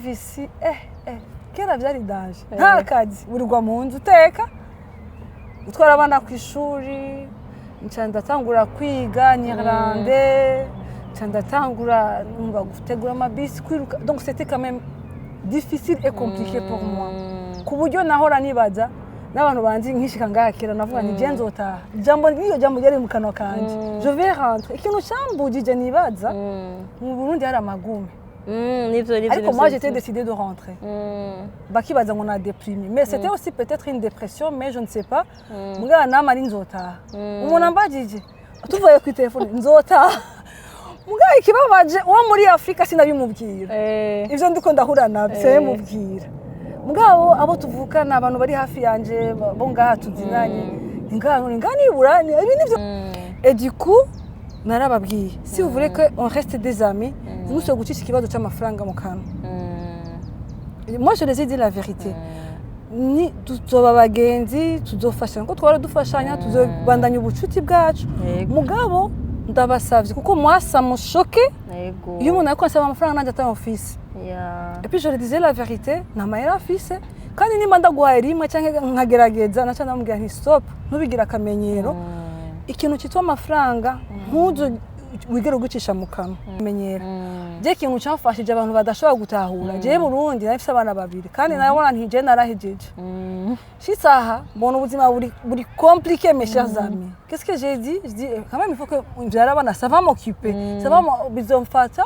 Visi kera vyari danger, nta kazi, wirirwa mu nzu uteka, utwara abana ku ishuri. Nca ndatangura kwiga néerlandais, nca ndatangura numva gutegura amabisi, kwiruka. Donc c'était quand même difficile et compliqué pour moi, ku buryo nahora nibaza n'abantu banzi nkishika ngaha kera, navuga nti je nzotaha. Ijambo nk'iyo jambo ryari mu kanwa kanje: je vais rentrer. Ikintu cambujije, nibaza mu Burundi hari amagume. Nivyo, nivyo. Ariko moi, j'étais décidée de rentrer. Bakibaza ngo na déprimé, mais c'était aussi peut-être une dépression, mais je ne sais pas. Mugabo nama ari nzotaha. Umuntu ambajije tuvuye ku telefone, nzotaha. Mugabo ikibabaje, uwo muri Afurika sinabimubwira. Ivyo ndiko ndahura nabyo sinabimubwira. Mugabo abo tuvukana, abantu bari hafi yanje bo ngaha tuzinanye, ngaha ngaha nibura ibi nivyo. Et du coup narababwiye: si vous voulez que on reste des amis, ntimusubire gucisha ikibazo c'amafaranga mu kanwa. Moi, je les ai dit la vérité: ni tuzoba abagenzi, tuzofashanya kuko twara dufashanya, tuzobandanya ubucuti bwacu. Mugabo ndabasavye, kuko moi ça me choque iyo umuntu ariko ansaba amafaranga nanjye atari office. Et puis je leur disais la vérité: nta mahera afise, kandi nimba ndaguhaye rimwe cyangwa nkagerageza, naca ndamubwira nti stop, ntubigire akamenyero. Ikintu cyitwa amafaranga ntuzo wigere ugucisha mu kanwa, menyera. Je ikintu cyamfashije, abantu badashobora gutahura, jewe Burundi nari mfise abana babiri kandi narabona nti je narahejeje. Shitse aha mbona ubuzima buri compliqué. Mes chers amis, qu'est-ce que j'ai dit? Je dis: quand même il faut que mbyare abana, ça va m'occuper, ça va bizomfata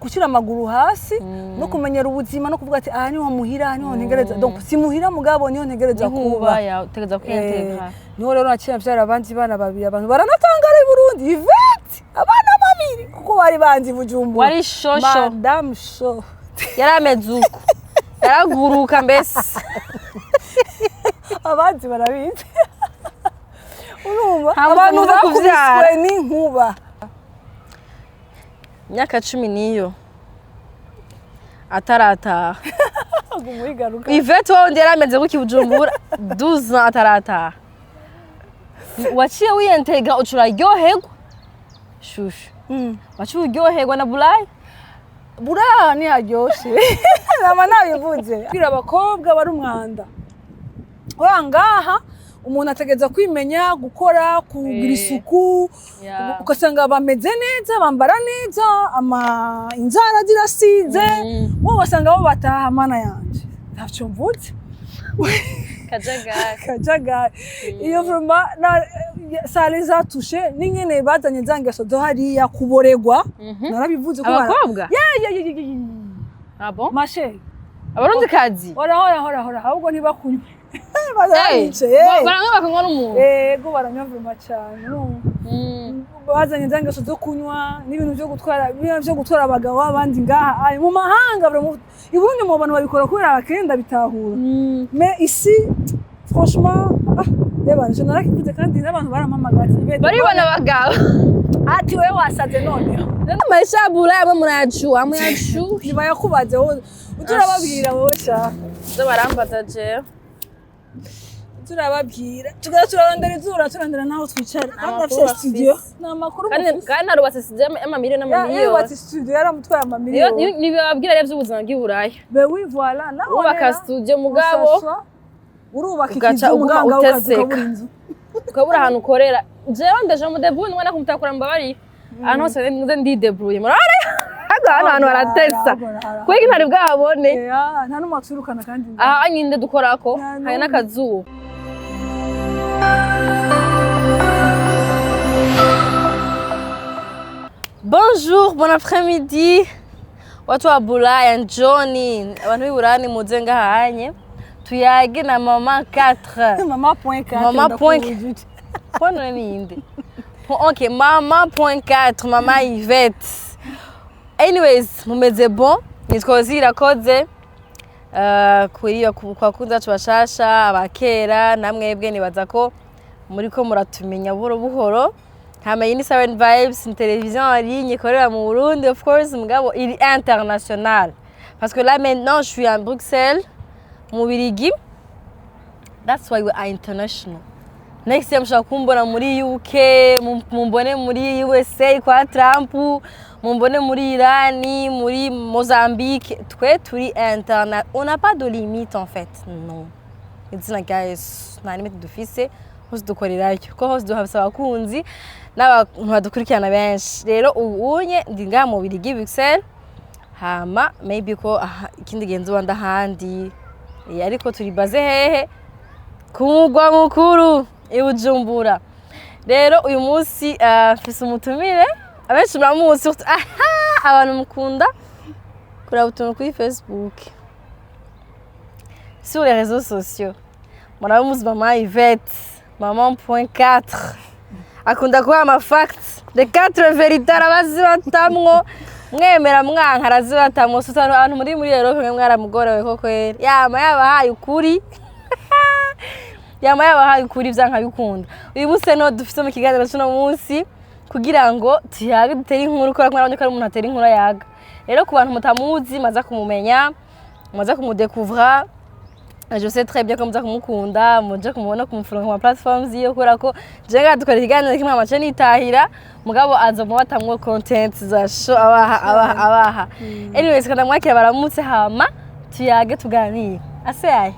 gushyira amaguru hasi no kumenyera ubuzima no kuvuga ati aha niho muhira, aha niho ntegereza. Donc si muhira, mugabo niho ntegereza nkuba kuba. Ya utegereza kwiyintégrer. Niho rero naciye mvyara abandi bana babiri. Abantu baranatangara i Burundi: Yvette, abana babiri? Kuko bari banzi i Bujumbura. Wari shosho. Madame Sho. Yari ameze uko, yaraguruka mbese. Abanzi barabizi, urumva. Nta buzima abantu bwo kuvyara. bakubiswe n'inkuba. Imyaka 10 niyo atarataha. Umuyigaruka. Yvette wundi yari ameze gutya i Bujumbura 12 ans atarataha. Waciye wiyintégrer, uca uraryoherwa, shushu. Waciye uryoherwa na Burayi. Buraha ntiharyoshe, nama nabivuze. Kubwira abakobwa bari umwanda uriya ngaha, umuntu ategereza kwimenya gukora, kugira isuku. Ugasanga bameze neza, bambara neza, ama inzara zirasize. Wowe ugasanga bo bataha, mana yanje, ntacyo mvuze. Kajagari. Kajagari iyo vraiment na ça les a touchés n'ingene bazanye za ngeso zo hariya kuboregwa. Narabivuze ko Abakobwa? Yeah. Ah bon? Ma chérie. Abarundi kazi. Hora hora hora hora, ahubwo ntibakunywe, barabice. Baranywa, bakanywa n'umuntu. Ego, baranywa vraiment cyane, urumva. Bazanye za ngeso zo kunywa n'ibintu byo gutwara, biriya byo gutwara abagabo b'abandi ngaha ay, mu mahanga. Vraiment, i Burundi mu bantu babikora kubera abakenda bitahura, mais ici franchement, ah, reba nje narakivuze kandi n'abantu barampamagara ati: "Yvette, Baribona abagabo. Ati wewe wasaze noneho." Maisha ya Bulaya amwe murayajua, amwe yacu. Ntibayakubaze wowe, uturababwira wowe sha. Zo barambaza jewe. Turababwira, tugaza turarondera izura, turarondera n'aho twicara kandi Amakuru afite studio. bafise. Ni amakuru Kandi mufise. kandi narubatse studio y'amamiliyoni n'amamiliyoni. Yubatse studio, yaramutwaye amamiliyoni. Nibabwira rero vy'ubuzima bw'i Buraya. Ben oui, voilà, naho Wubaka rero, studio, mugabo usaswa, urubaka ugaca ikizu uguma muganga ukaza uteseka. ukabura inzu. Ukabura ahantu ukorera. Jewe ndeje mu débrouille, mwana kumutakura, mbabariye ahantu hose nze ndidébrouille, murabona hano hantu haratesa kubera ntari bwahabone. Yeah, nta n'umwe waturukana kandi. Aha nyine dukorako Nta hari n'umwe. n'akazuba. Bonjour, bon après-midi. Watu wa Bulaya, njoni. Abantu b'i Buraya muze ngahanye. Tuyage na mama 4. Mama point 4. Mama point. Point none ninde? Ok, mama point 4, mama Yvette. Anyways, mumeze bon. Nitwa Irakoze. Kuri ku bakunzi bacu bashasha, abakera namwebwe, nibaza ko muriko muratumenya buhoro buhoro. Hama iyi ni Siren Vibes, ni télévision en ligne ikorera mu Burundi, of course, mugabo iri international, parce que là maintenant je suis à Bruxelles, mu Bubiligi. That's why we are international. Next year mushobora kumbona muri UK, mumbone muri USA kwa Trump. Mumbone muri Irani, muri Mozambique. Twe turi interna, on n'a pas de limite en fait. Non, izina rya Yesu, nta limite dufise. Hose dukorerayo, ko hose duhafise abakunzi n'abantu badukurikirana benshi. Rero ubu unye ndi ngaha mu Bubiligi, Bruxelles. Hama maybe ko aha, ikindi gihe nzoba ndahandi. Ariko turi baze hehe? Ku mugwa mukuru i Bujumbura. Rero uyu munsi mfise umutumire abenshi muramuzi, surtout aha abantu mukunda kuraba utuntu kuri Facebook, sur les réseaux sociaux, muramuzi, mama Yvette, maman point 4. Akunda kubaha ama facts, les quatre vérités, arabazibatamwo, mwemera mwanka arazibatamwo. Surtout abantu muri Europe, mwe mwaramugorewe koko. Rero yama yabahaye ukuri, yama yabahaye ukuri vyanka bikunda. Uyu munsi no dufise mu kiganiro c'uno munsi kugira ngo tuyage, dutere inkuru, kubera ko mwarabonye ko ari umuntu atera inkuru, ayaga. Rero ku bantu mutamuzi, maza kumumenya, maza kumudekuvra. Je sais très bien ko muza kumukunda, muje kumubona, kumufunga ku ma platforms yiwe, kubera ko je ngaha dukora ikiganiro kimwe amace nitahira, mugabo azoma batamwo content za show abaha abaha abaha. Anyways, kandi mwakira baramutse, hama tuyage, tuganire. Ase yaye?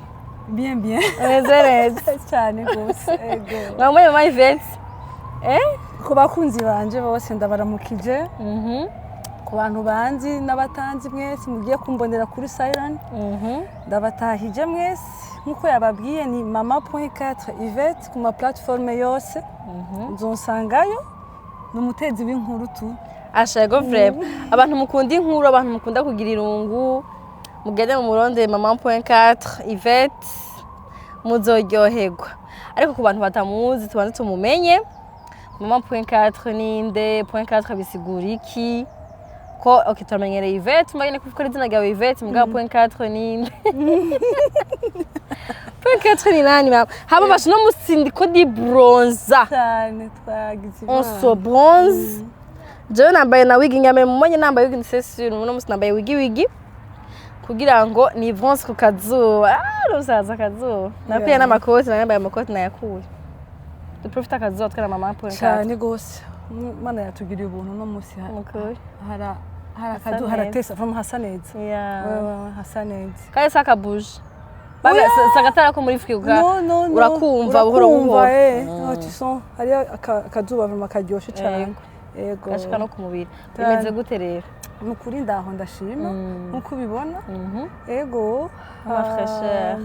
Bien, bien. Umeze neza? Cyane rwose, ego. Mwambaye mama Yvette, eh? Ku bakunzi banje bose ndabaramukije. Ku bantu banzi n'abatanzi mwese mugiye kumbonera kuri Siren, ndabatahije mwese. Nk'uko yababwiye, ni mama point 4 Yvette ku ma plateforme yose, nzonsangayo. Ni umutezi w'inkuru tu. Ashego vraiment, abantu mukunda inkuru, abantu mukunda kugira irungu, mugende mu muronde mama point 4 Yvette, muzoryoherwa. Ariko ku bantu batamuzi, tubanze tumumenye. Mama point 4 ninde? Point 4 bisigura iki? Ko ok, turamenyereye Yvette, mbagene kuvuga izina ryawe Yvette, mugabo point 4 ninde? Point 4 ni nani, mama? Hama basho no musi ndiko di bronza. Cyane, twagize On Imana. se bronze. Jewe nambaye na wig nyame, mumonye nambaye wig, c'est sûr. Uno musi nambaye wigi wigi kugira ngo ni bronze ku kazuba. Ah, rusaza akazuba nakwiye. N'amakoti nambaye, amakoti nayakuye, duprofite akazuba twera mama point 4. Cyane rwose, Imana yatugiriye ubuntu uno munsi Mukuri. Hari Hasa akadu neza. Haratesa vraiment, hasa neza. Ouais, hasa neza. Kandi si akabuje. Si agatara ko muri frigo. No, no, no. Urakumva buhoro Urakumva, buhoro. eh. Oh, tu sens hariyo akazuba vraiment karyoshe cyane. Yego. Gashika no ku mubiri. Cyane. Bimeze gute rero? Ni ukuri ndaho, ndashima nk'uko ubibona. Ego. Ama fraîcheur.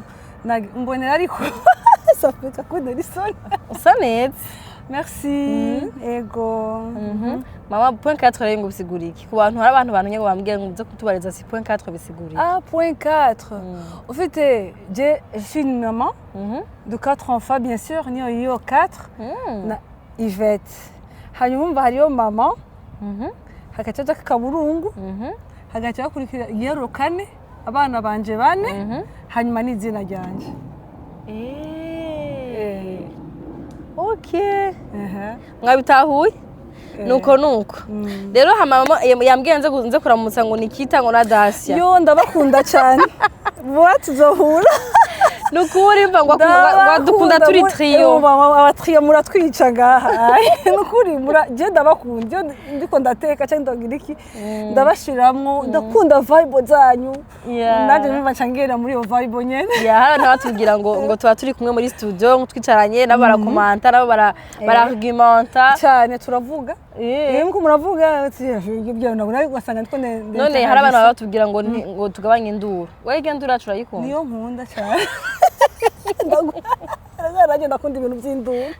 Mbonera ariko ça fait kakundera isoni. Usa neza. Merci, ego. Mama point 4 rero ngo bisigura iki ku bantu? Hari abantu bantu ngo bambwiye ngo uze kutubariza si point 4 bisigura iki. Ah, point 4. En fait, je suis une maman de quatre enfants, bien sûr. Niyo iyo 4 na Yvette. Hanyuma umva, hariyo mama, hagaca haja akaburungu, hagaca hakurikira igiharuro kane, abana banje bane, hanyuma n'izina ryanje. Ok. Ehe. Mwabitahuye? Nuko nuko rero hama mama yambwiye nze kuramutsa ngo Nikita ngo na Dacia. Yo, ndabakunda cyane, vuba tuzohura. Nukuri mva ngo dukunda turi trio. Aba trio muratwica ngaha. Nukuri je ndabakunda. Iyo ndiko ndateka cyangwa ndagira iki, ndabashiramwo, ndakunda vibe zanyu. Nanjye numva nca ngera muri iyo vibe nyene. Ya, hari abantu batubwira ngo tuba turi kumwe muri studio, ngo twicaranye nabo, barakomanta nabo, bara argumenta. Cyane, turavuga. Iyo muko muravuga ibyo nabwo ugasanga ndiko None hari abantu baba batubwira ngo tugabanye induru. Wewe iryo nduru yacu urayikunda? Niyo nkunda cyane. Nanjye ndakunda ibintu by'induru.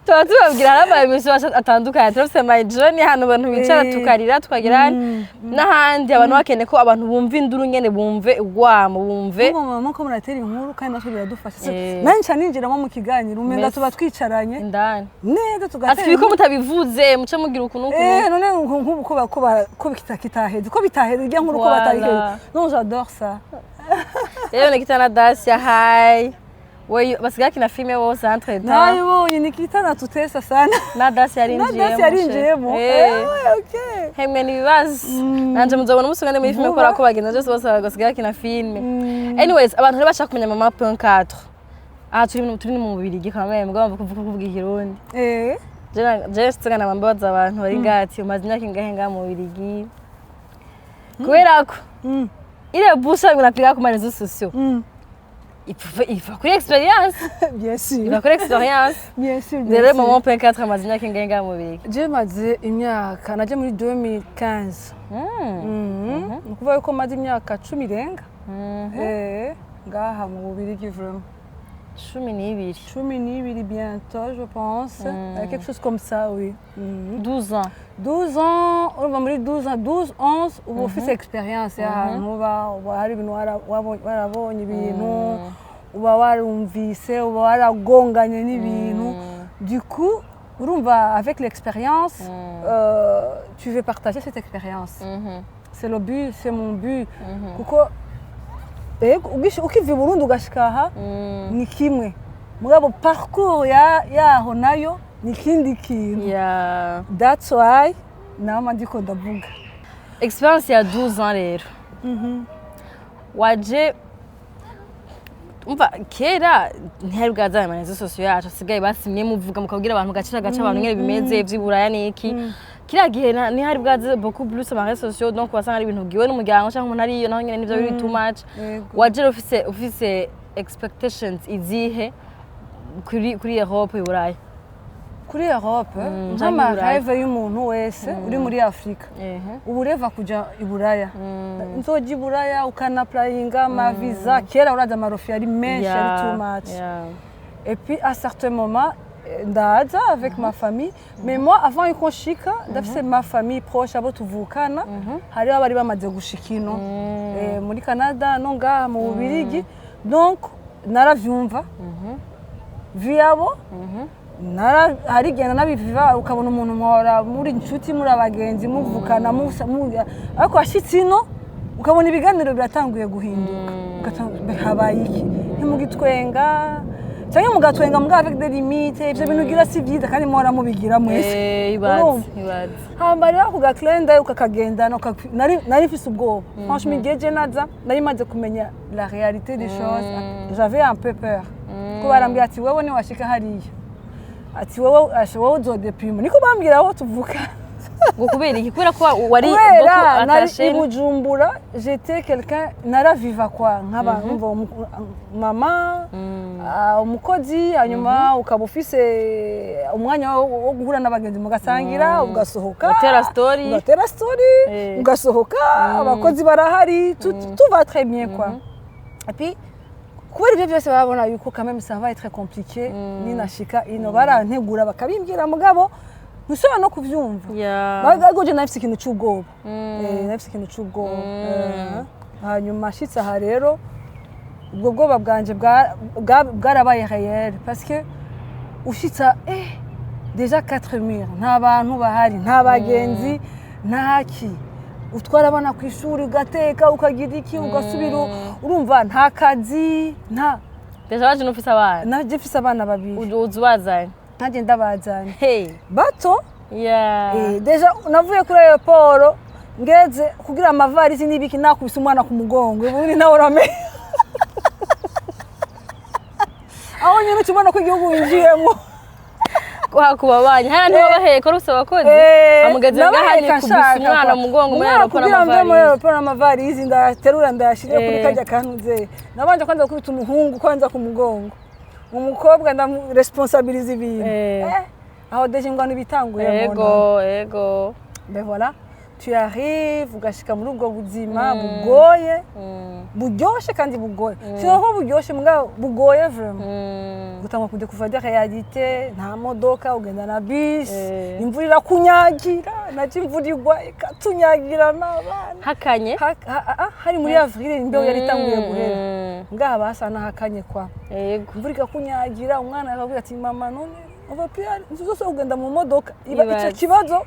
Tuba tubabwira hari ama émission atandukanye. Turafise My Journey, hano abantu bicara tukarira tukagira, n'ahandi abantu bakeneye ko abantu bumva induru nyene, bumve urwamo, bumve. Mama ko muratera inkuru kandi natwe biradufasha. Eh. Nanjye nca ninjiramo mu kiganiro, umenga Merci. tuba twicaranye indani neza, ati tugatera ko mutabivuze muce mugira ukuntu ukuntu. Eh, none nk'ubu ko kitaheze, ko bitaheze irya nkuru ko Voilà. bataheze. Non, j'adore ça. Rero Nikita na Dacia, hi. We basigaye bakina filime bose entre temps. Nayibonye, Nikita natutesa sana. Na Dacia Na yarinjiyemo. Dacia yarinjiyemo. Eh. Eh, okay. Hemwe n'ibibazo nanje muzobona umunsi umwe muri filime Vuba. kubera ko bagenda byose bose basigaye bakina filime. Anyways, abantu rero bashaka kumenya mama point 4, aha turi mu Bubiligi quand même, mugabo kuvuga ikirundi. Eh. Je nsiga nambabaza abantu bari ngaha ati: "Umaze imyaka ingahe ngaha mu Bubiligi?" Kubera ko ile busha unapiga ku ma réseaux sociaux, iva kuri expérience. Bien sûr. Iva kuri expérience. Bien sûr, bien Rero sûr. Maman point 4, amaze imyaka ingahe ngaha mu Bubiligi? Je maze imyaka, naje muri 2015. Ni ukuvuga yuko maze imyaka 10 irenga ngaha mu Bubirigi vraiment. 12. 12 bientôt, je pense. Quelque chose comme ça, oui. 12 ans. 12 ans, urumva muri 12 ans, 12, 11, uba ufise expérience y'ahantu uba hari ibintu warabonye, ibintu uba warumvise, uba waragonganye n'ibintu. Du coup, urumva, avec l'expérience, tu veux partager cette expérience. C'est le but, c'est mon but, kuko ego, ukiva i Burundi ugashika aha ni kimwe, mugabo parcours yaho nayo ni ikindi kintu. That's why nama ndiko ndavuga. Expérience ya 12 ans rero, waje umva kera ntihari bwazana ama réseaux sociaux yacu asigaye basimye, muvuga mukabwira abantu gacira gaca abantu ngene bimeze vy'iburaya n'iki. Kiriya gihe ntihari bwaze beaucoup plus ama réseaux sociaux, donc wasanga ari ibintu bwiwe n'umuryango cyangwa umuntu ariyo naho nyene nivyo biri too much. Waje rero ufise expectations izihe kuri Europe, iburaya? Kuri Europe, canke nk'ama Iburaya. Rêve y'umuntu wese uri muri Afurika, ubu ureva kuja i Buraya, nzoja i Buraya, ukanapurayinga ama visa. Kera uraza ama refus yari menshi, yari too much. Et puis à certains moments, ndaza avec ma famille, mais moi, avant yuko nshika, ndafise ma famille proche, abo tuvukana, hariho abari bamaze gushika ino, muri Canada no ngaha mu Bubirigi. Donc naravyumva vie yabo, hari igihe nanabiviva, ukabona umuntu muhora muri inshuti, muri abagenzi, muvukana, ariko washitse ino ukabona ibiganiro biratanguye guhinduka. Habaye iki? Ntimugitwenga, cyangwa mugatwenga mbwa avec des limites. Ivyo bintu ugira si vyiza kandi muhora mubigira mwese. Ibaze. Urumva? Ibaze. Hamba rero ako gaklenda ukakagendana, nari mfise ubwoba franchement. Igihe je naza nari maze kumenya la réalité des choses, j'avais un peu peur, ko barambwira ati: "Wewe niwashika hariya," ati: "Wowe asha, wowe uzodeprima." Niko bambwira aho tuvuka. Ngo kubera iki? Kubera ko wari Kubera beaucoup nari attaché? I Bujumbura, j'étais quelqu'un, naraviva kwa nk'aba umva mama, umukozi, hanyuma ukaba ufise umwanya wo guhura n'abagenzi, mugasangira, ugasohoka. Ugatera story. Ugatera story. Ugasohoka, abakozi barahari, tout va très bien quoi. Et puis kubera ibyo byose babona yuko quand même ça va être compliqué ninashika ino, barantegura bakabimbwira, mugabo ntushobora no kuvyumva. Ariko je nafise ikintu c'ubwoba. Nafise ikintu c'ubwoba. Hanyuma nshitse aha rero, ubwo bwoba bwanje bwarabaye réel, parce que ushitse, déjà 4 murs, nta bantu bahari, nta bagenzi, nta ki. Utwara abana ku ishuri, ugateka, ukagira iki, ugasubira, urumva nta kazi, nta Déjà waje n'ufise abana? Naje mfise abana babiri. Uza ubazanye? Nanjye ndabazanye. Hey. Bato. Déjà navuye kuri aéroport, ngeze kugira amavarisi n'ibiki, nakubise umwana ku mugongo, ubundi nawe uramenya aho nyine ukibona ko igihugu winjiyemo. Kuba banyi hariya ntibabaheka, urufise abakozi, amugeze ngaha Nabaheka kubisa nshaka umwana kwa. mu mugongo muri Umwana aéroport kugira mve muri n'amavarisi. aéroport n'amavarisi, ndayaterura ndayashire kuri karya kantu nze. Nabanje kwanza gukubita umuhungu kwanza ku mugongo, umukobwa ndamuresponsabiliza ibintu. Aho déjà ingwano ibitanguye. Ego. Ben voilà, tu arrives, ugashika muri ubwo buzima bugoye, buryoshe kandi bugoye. Sinzi ko buryoshe, mugabo bugoye vraiment. Gutangwa kudécouvrir des réalités, nta modoka, ugenda na bus. Imvura irakunyagira, naje imvura igwa ikatunyagira n'abana. Hakanye? Hari muri avril, imbeho yari itanguye guhera. Ngaha basa n'ahakanye kwa. Imvura ikakunyagira, umwana akavuga ati: "Mama, none uva pia zose ugenda mu modoka?" Iba icyo Ibaze. kibazo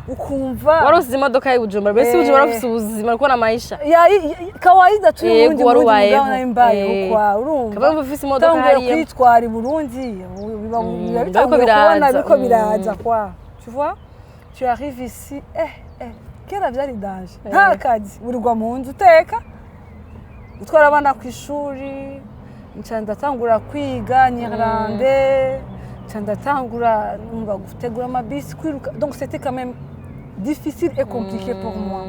ukumva. Wari usize imodoka y'i Bujumbura mbese? Bujumbura ufise ubuzima kubona maisha Ya, kawaida tu. Yego, Burundi wari Burundi ubayeho. mugabo nari mbayeho kwa urumva. Kaba ufise imodoka Utanguye hariya. kwitwara i Burundi biba biba biriko bitanguye kubona biraza. biriko biraza kwa. Tu vois, tu arrives ici, kera vyari danger, nta kazi, urirwa mu nzu uteka, utwara abana ku ishuri. Nca ndatangura kwiga néerlandais, Nca ndatangura numva gutegura amabisi, kwiruka. Donc c'était quand même difficile et compliqué pour moi,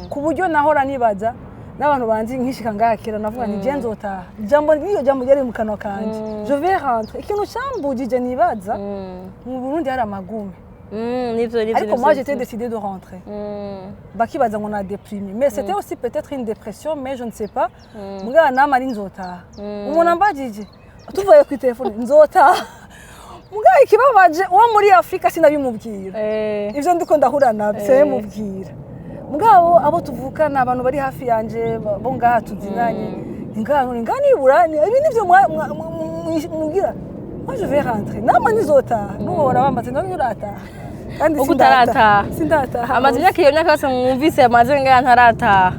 ku buryo nahora nibaza n'abantu banzi nkishika ngaha kera, navuga nti je nzotaha. Ijambo niyo jambo ryari mu kanwa kanje: je vais rentrer. Ikintu cambujije, nibaza mu Burundi hari amagume. Nivyo, nivyo. Ariko nivyo, moi, j'étais nivyo. décidée de rentrer. Bakibaza ngo na déprimé, mais c'était aussi peut-être une dépression, mais je ne sais pas. Mugabo nama ari nzotaha. Umuntu ambajije tuvuye ku telefone, nzotaha. Mugabo ikibabaje, uwo muri Afurika sinabimubwira. Ivyo ndiko ndahura nabyo sinabimubwira. Mugabo abo tuvukana, abantu bari hafi yanje, bo ngaha tuzinanye, ngaha none ngaha nibura ibi nivyo mugira. Moi, je vais rentrer, nama nizotaha. N'ubu bahora bambaza: none urataha? Kandi Uko utarataha. Sindataha. Amaze imyaka, iyo myaka yose mwumvise amaze ngaha ntarataha,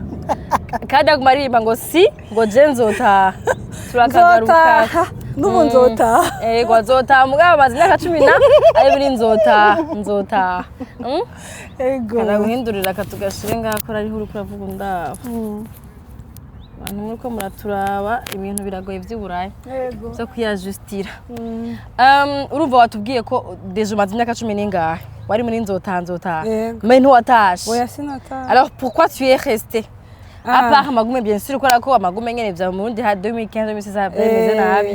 kandi aguma aririmba ngo si ngo je nzotaha, turakagaruka. Nzotaha, n'ubu nzotaha. Ego, azotaha, mugabo amaze imyaka 10 na ari muri nzotaha, nzotaha. Ego. Karaguhindurira akatugashire ngaha ko ariho uriko uravuga undaba. Abantu muriko muraturaba, ibintu biragoye vy'Iburaya vyo kwiyajustira. Urumva watubwiye ko déjà umaze imyaka 10 n'ingahe wari muri nzotaha, nzotaha. Yego. Mais ntiwatashe. Oya, sinataha. Alors pourquoi tu es resté? À Ah. part amagume, bien sûr, kubera ko amagume nyene vya mu Burundi ha 2015, 2016 bimeze nabi.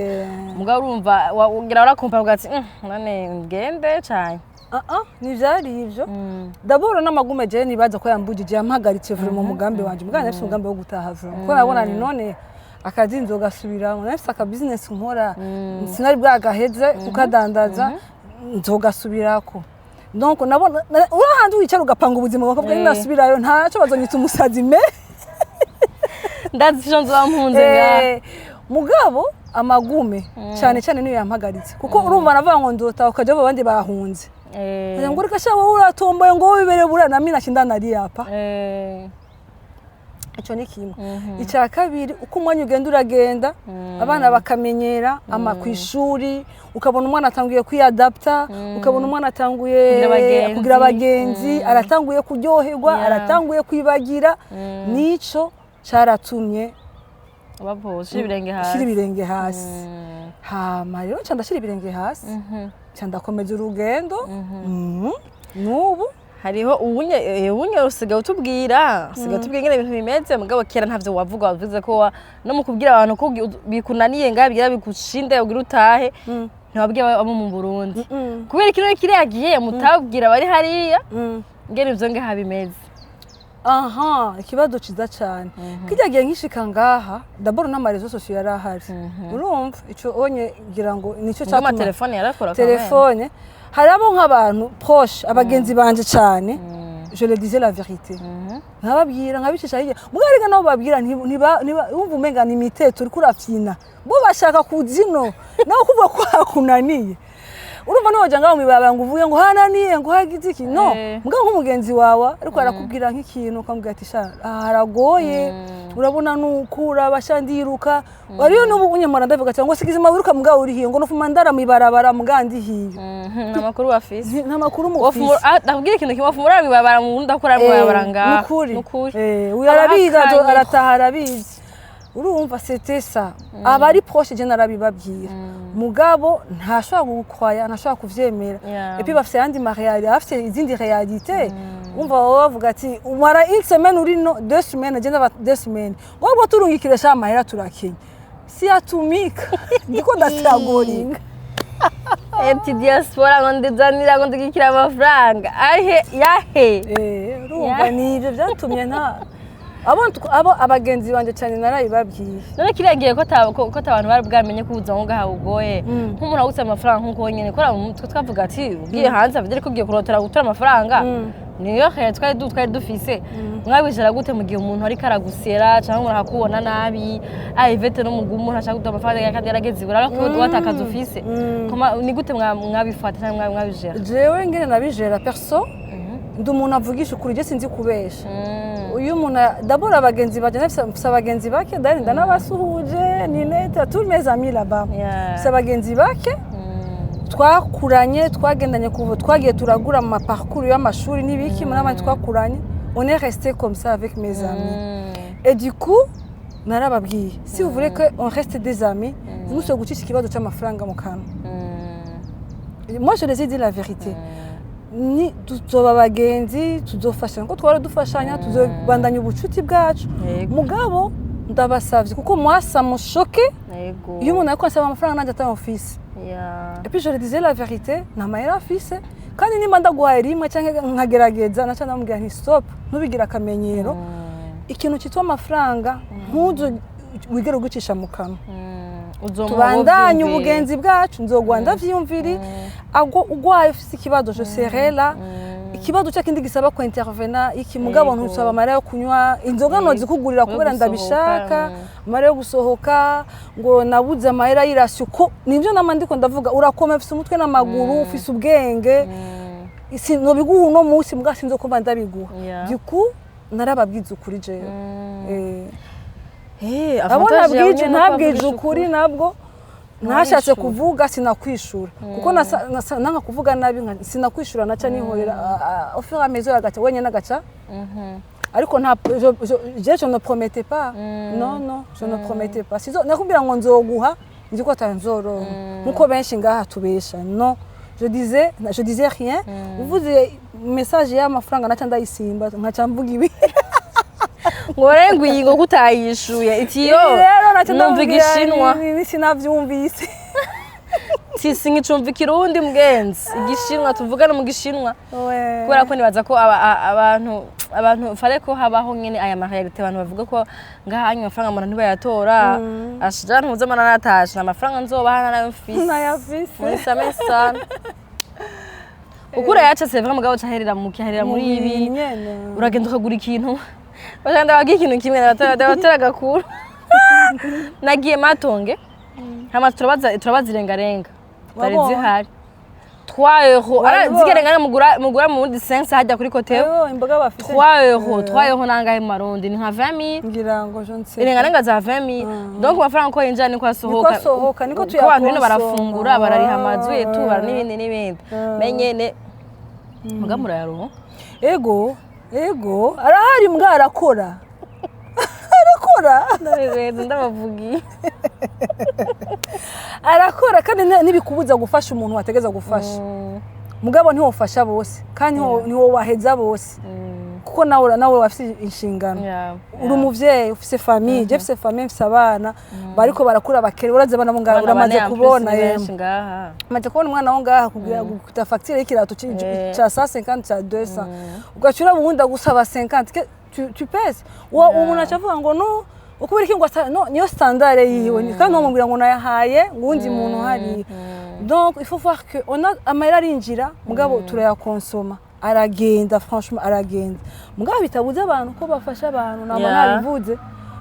Mugabo urumva ugira urakumva uvuga ati: None ngende cane?" Ah ah, ntivyari ivyo. D'abord n'amagume jewe nibaza ko yambujije, yampagaritse vraiment umugambi wanje. Mugabo nafise umugambi wo gutaha vraiment, kuko nabona ni none akazi nzogasubiramo, nafise aka business nkora, sinari bwagaheze kukadandaza, nzogasubirako. Donc nabona uri ahandi wicara ugapanga ubuzima bwawe, ukavuga: "Ninasubirayo ntaco bazonyita umusazi." Mais Ndazi ico nzoba mpunze ngaha. Mugabo amagume cyane cyane niyo yampagaritse, kuko urumva navuga ngo ndotaha, ukaja abandi bahunze. Ngo reka sha, wowe uratomboye, ngo wowe wibere buriya, nami nashinda nari yapa. Icyo ni kimwe. Icya kabiri, uko umwanya ugenda uragenda, abana bakamenyera ama ku ishuri, ukabona umwana atanguye kwiyadapta, ukabona umwana atanguye kugira abagenzi. Kugira abagenzi, aratanguye kuryoherwa, aratanguye kwibagira. Nico cyaratumye bapo ushira ibirenge hasi. Ushyira ibirenge hasi. Hama rero nca ndashyira ibirenge hasi, nca ndakomeza urugendo. N'ubu. Hariho ubunye ubunye usigaye utubwira ingene ibintu bimeze, mugabo kera ntavyo wavuga. Wavuze ko no mu kubwira abantu ko bikunaniye ngaha, bigira bigushinde ugira utahe, ntiwabwiye abo mu Burundi. Kubera kino kiriya gihe mutabwira abari hariya ingene ivyo ngaha bimeze? Aha, ikibazo ciza cyane. Kijya gihe nkishika ngaha, d'abord n'ama réseaux sociaux yari ahari. Urumva ico onye ngira ngo nico Mugabo cyatuma amatelefone yarakora quand même. Telefone hari abo nk'abantu proche, abagenzi banje cyane, je le disais la vérité, nkababwira, nkabicisha hirya. Mugabo rega nabo babwira ntiba wumva umenga ni imiteto uriko urafyina, bo bashaka kuzino nawe kuvuga ko hakunaniye. Urumva niwoja ngaho mw'ibarabara ngo uvuge ngo hananiye, ngo hagize iki, no. Mugabo nk'umugenzi wawe ariko arakubwira nk'ikintu, ukamubwira ati: "Sha, aha haragoye, urabona nuko urabasha ndiruka." Ariyo n'ubu unyamara ndavuga cyangwa se kizima wiruka, mugabo uri hiyo, ngo nufuma ndara mw'ibarabara, mugabo ndi hiyo. Nta makuru bafise. Nta makuru mufise. Ndakubwira ikintu kimwe: wofuma mw'ibarabara mu Burundi, akora mw'ibarabara ngaha. Nukuri. Nukuri. Uyu arabizi. Abahakanye. Arataha arabizi. Urumva c'était ça, abari proche je narabibabwira, mugabo ntashobora gukwaya, ntashobora kuvyemera. Et puis bafise ayandi ma réalité, bafise izindi réalité. Umva baba bavuga ati umara une semaine uri no 2 semaines, agenda ba 2 semaines, ngo turungikire sha amahera turakenya, si yatumika ndiko ndatragoringa. Eti diaspora ngo ndizanira, ngo ndugikira amafaranga ahe yahe? Urumva ni ibyo byatumye nta abo abagenzi banje cyane narabibabwiye. None kiriya gihe ko ata bantu bari bwamenye ko ubuzima ngaha bugoye, nk'umuntu agutse amafaranga nk'uko nyene kora mu mutwe, twavuga ati ugiye hanze avuze ko ugiye kurotera gutora amafaranga, niyo kare twari dufise. Mwabicara gute mu gihe umuntu ariko aragusera cyangwa umuntu akakubona nabi: "Ah, Yvette n'umugumu, ntashaka gutora amafaranga kandi yarageze ibura," ariko watakaza ufise? Ni gute mwabifata cyangwa mwabijera? Jewe ngene nabijera perso, ndi umuntu avugisha ukuri, je sinzi kubesha. Uyu muntu d'abord abagenzi banje, mfise abagenzi bake dari, ndanabasuhuje, Ninette, tous mes amis là-bas. Mfise abagenzi bake twakuranye, twagendanye kuva twagiye turagura mu ma parcours y'amashuri n'ibiki, muri abandi twakuranye, on est resté comme ça avec mes amis. Et du coup narababwiye: si vous voulez que on reste des amis, ntimusubire gucisha ikibazo cy'amafaranga mu kanwa. Moi, je les ai dit la vérité: ni tuzoba abagenzi, tuzofashanya kuko twara dufashanya, tuzobandanya ubucuti bwacu. Mugabo ndabasavye, kuko mwasa mushoke iyo umuntu ariko ansaba amafaranga nanjye atayo mfise. Et puis je leur disais la vérité: nta mahera afise, kandi nimba ndaguhaye rimwe cyangwa nkagerageza, naca ndamubwira nti: "Stop, ntubigire akamenyero." Ikintu cyitwa amafaranga ntuzo wigere ugucisha mu kanwa. Uzomuha. Tubandanye uvyumvire. Ubugenzi bwacu, nzogwa ndavyiyumviri agwo ugwaye, ufise ikibazo, je serai là. Ikibazo cya kindi gisaba ko intervena iki, mugabo ntusaba amahera yo kunywa inzoga, nozikugurira Yo kubera gusohoka, ndabishaka, amahera yo gusohoka ngo nabuze amahera y'irasi, ko nibyo nama ndiko ndavuga. Urakoma, ufise umutwe n'amaguru, ufise ubwenge. Nobiguha uno munsi, mbwa sinzokumva ndabiguha. Du coup narababwiza ukuri jewe. Eh, abo avantage yawe nabwije nyene nuko ntabwije wavugisha ukuri, nabwo ntashatse Ntiwishura. kuvuga, sinakwishura kuko nanga kuvuga nabi, sinakwishura, naca nihorera au fur et à mesure, agaca wenyine agaca. Ariko nta je ne promettais pas, non, non, je ne promettais pas. Sizo nakubwira ngo nzoguha, nzi ko atayo nzoronka, nkuko benshi ngaha tubesha. Non, je disais rien. Uvuze message y'amafaranga, naca ndayisimba, nkaca mvuga ibi. Ngo rengo iyi ngo kutayishuye itiyo. Rero naca Numva ndamubwira igishinwa. Sinavyumvise. Ti sinkicumva ikirundi mugenzi, igishinwa, tuvugane mu gishinwa. Ouais. Kubera ko nibaza ko abantu fare ko habaho nyene aya ma réalités, abantu bavuga ko ngaha anya amafaranga umuntu ntibayatora, ashija ntuze amana natashe nta mafaranga nzobaha nayo mfise. Nayafise. Muri same sana ukura yaca, c'est vrai, mugabo caherera mu kiherera muri ibi. Nyene. Uragenda ukagura ikintu, bashaka ndababwira ikintu kimwe, ndabatera agakuru. Nagiye Matonge, hama turabaza irengarenga zari Wabonye? zihari 3 €. Ara Wabibonye? zirya rengarenga mugura mu wundi 5 hajya kuri côté. Ayo imboga bafise. 3 €, 3 € nangahe mu marundi? Ni nka 20 000. Ngira ngo je ne sais. Irengarenga za 20 000. Donc amafaranga uko yinjira niko asohoka. Niko asohoka, niko Kuko abantu bino tuyakonsoma. barafungura, barariha amazu etu, bara n'ibindi n'ibindi. Menyene muga murayaronka. Ego, ego, arahari mbwa, arakora, arakora. Ndabirenze, ndabavugiye. Arakora, kandi ntibikubuza gufasha umuntu wategeza gufasha. Mugabo ntiwofasha bose, kandi ntiwobaheza bose, kuko nawe wafise inshingano. Uri umuvyeyi, ufise famille, je mfise famille, mfise abana bariko barakura bakere. Urazi abana bo ngaha, uramaze kubona, yemwe. Ngaha. Maze kubona umwana wo ngaha kugira gukuta facture y'ikirato ca 150, ca 200, ugaca uraba uwundi agusaba 50. Tu pèses uwo umuntu aca avuga ngo no ukubera iki, ngo no niyo standard yiwe, kandi ntumubwira ngo nayahaye ngo uwundi muntu hariya. Donc il faut voir que on a amahera arinjira, mugabo turayakonsoma, aragenda, franchement aragenda. Mugabo bitabuza abantu ko bafasha abantu, nama nabivuze,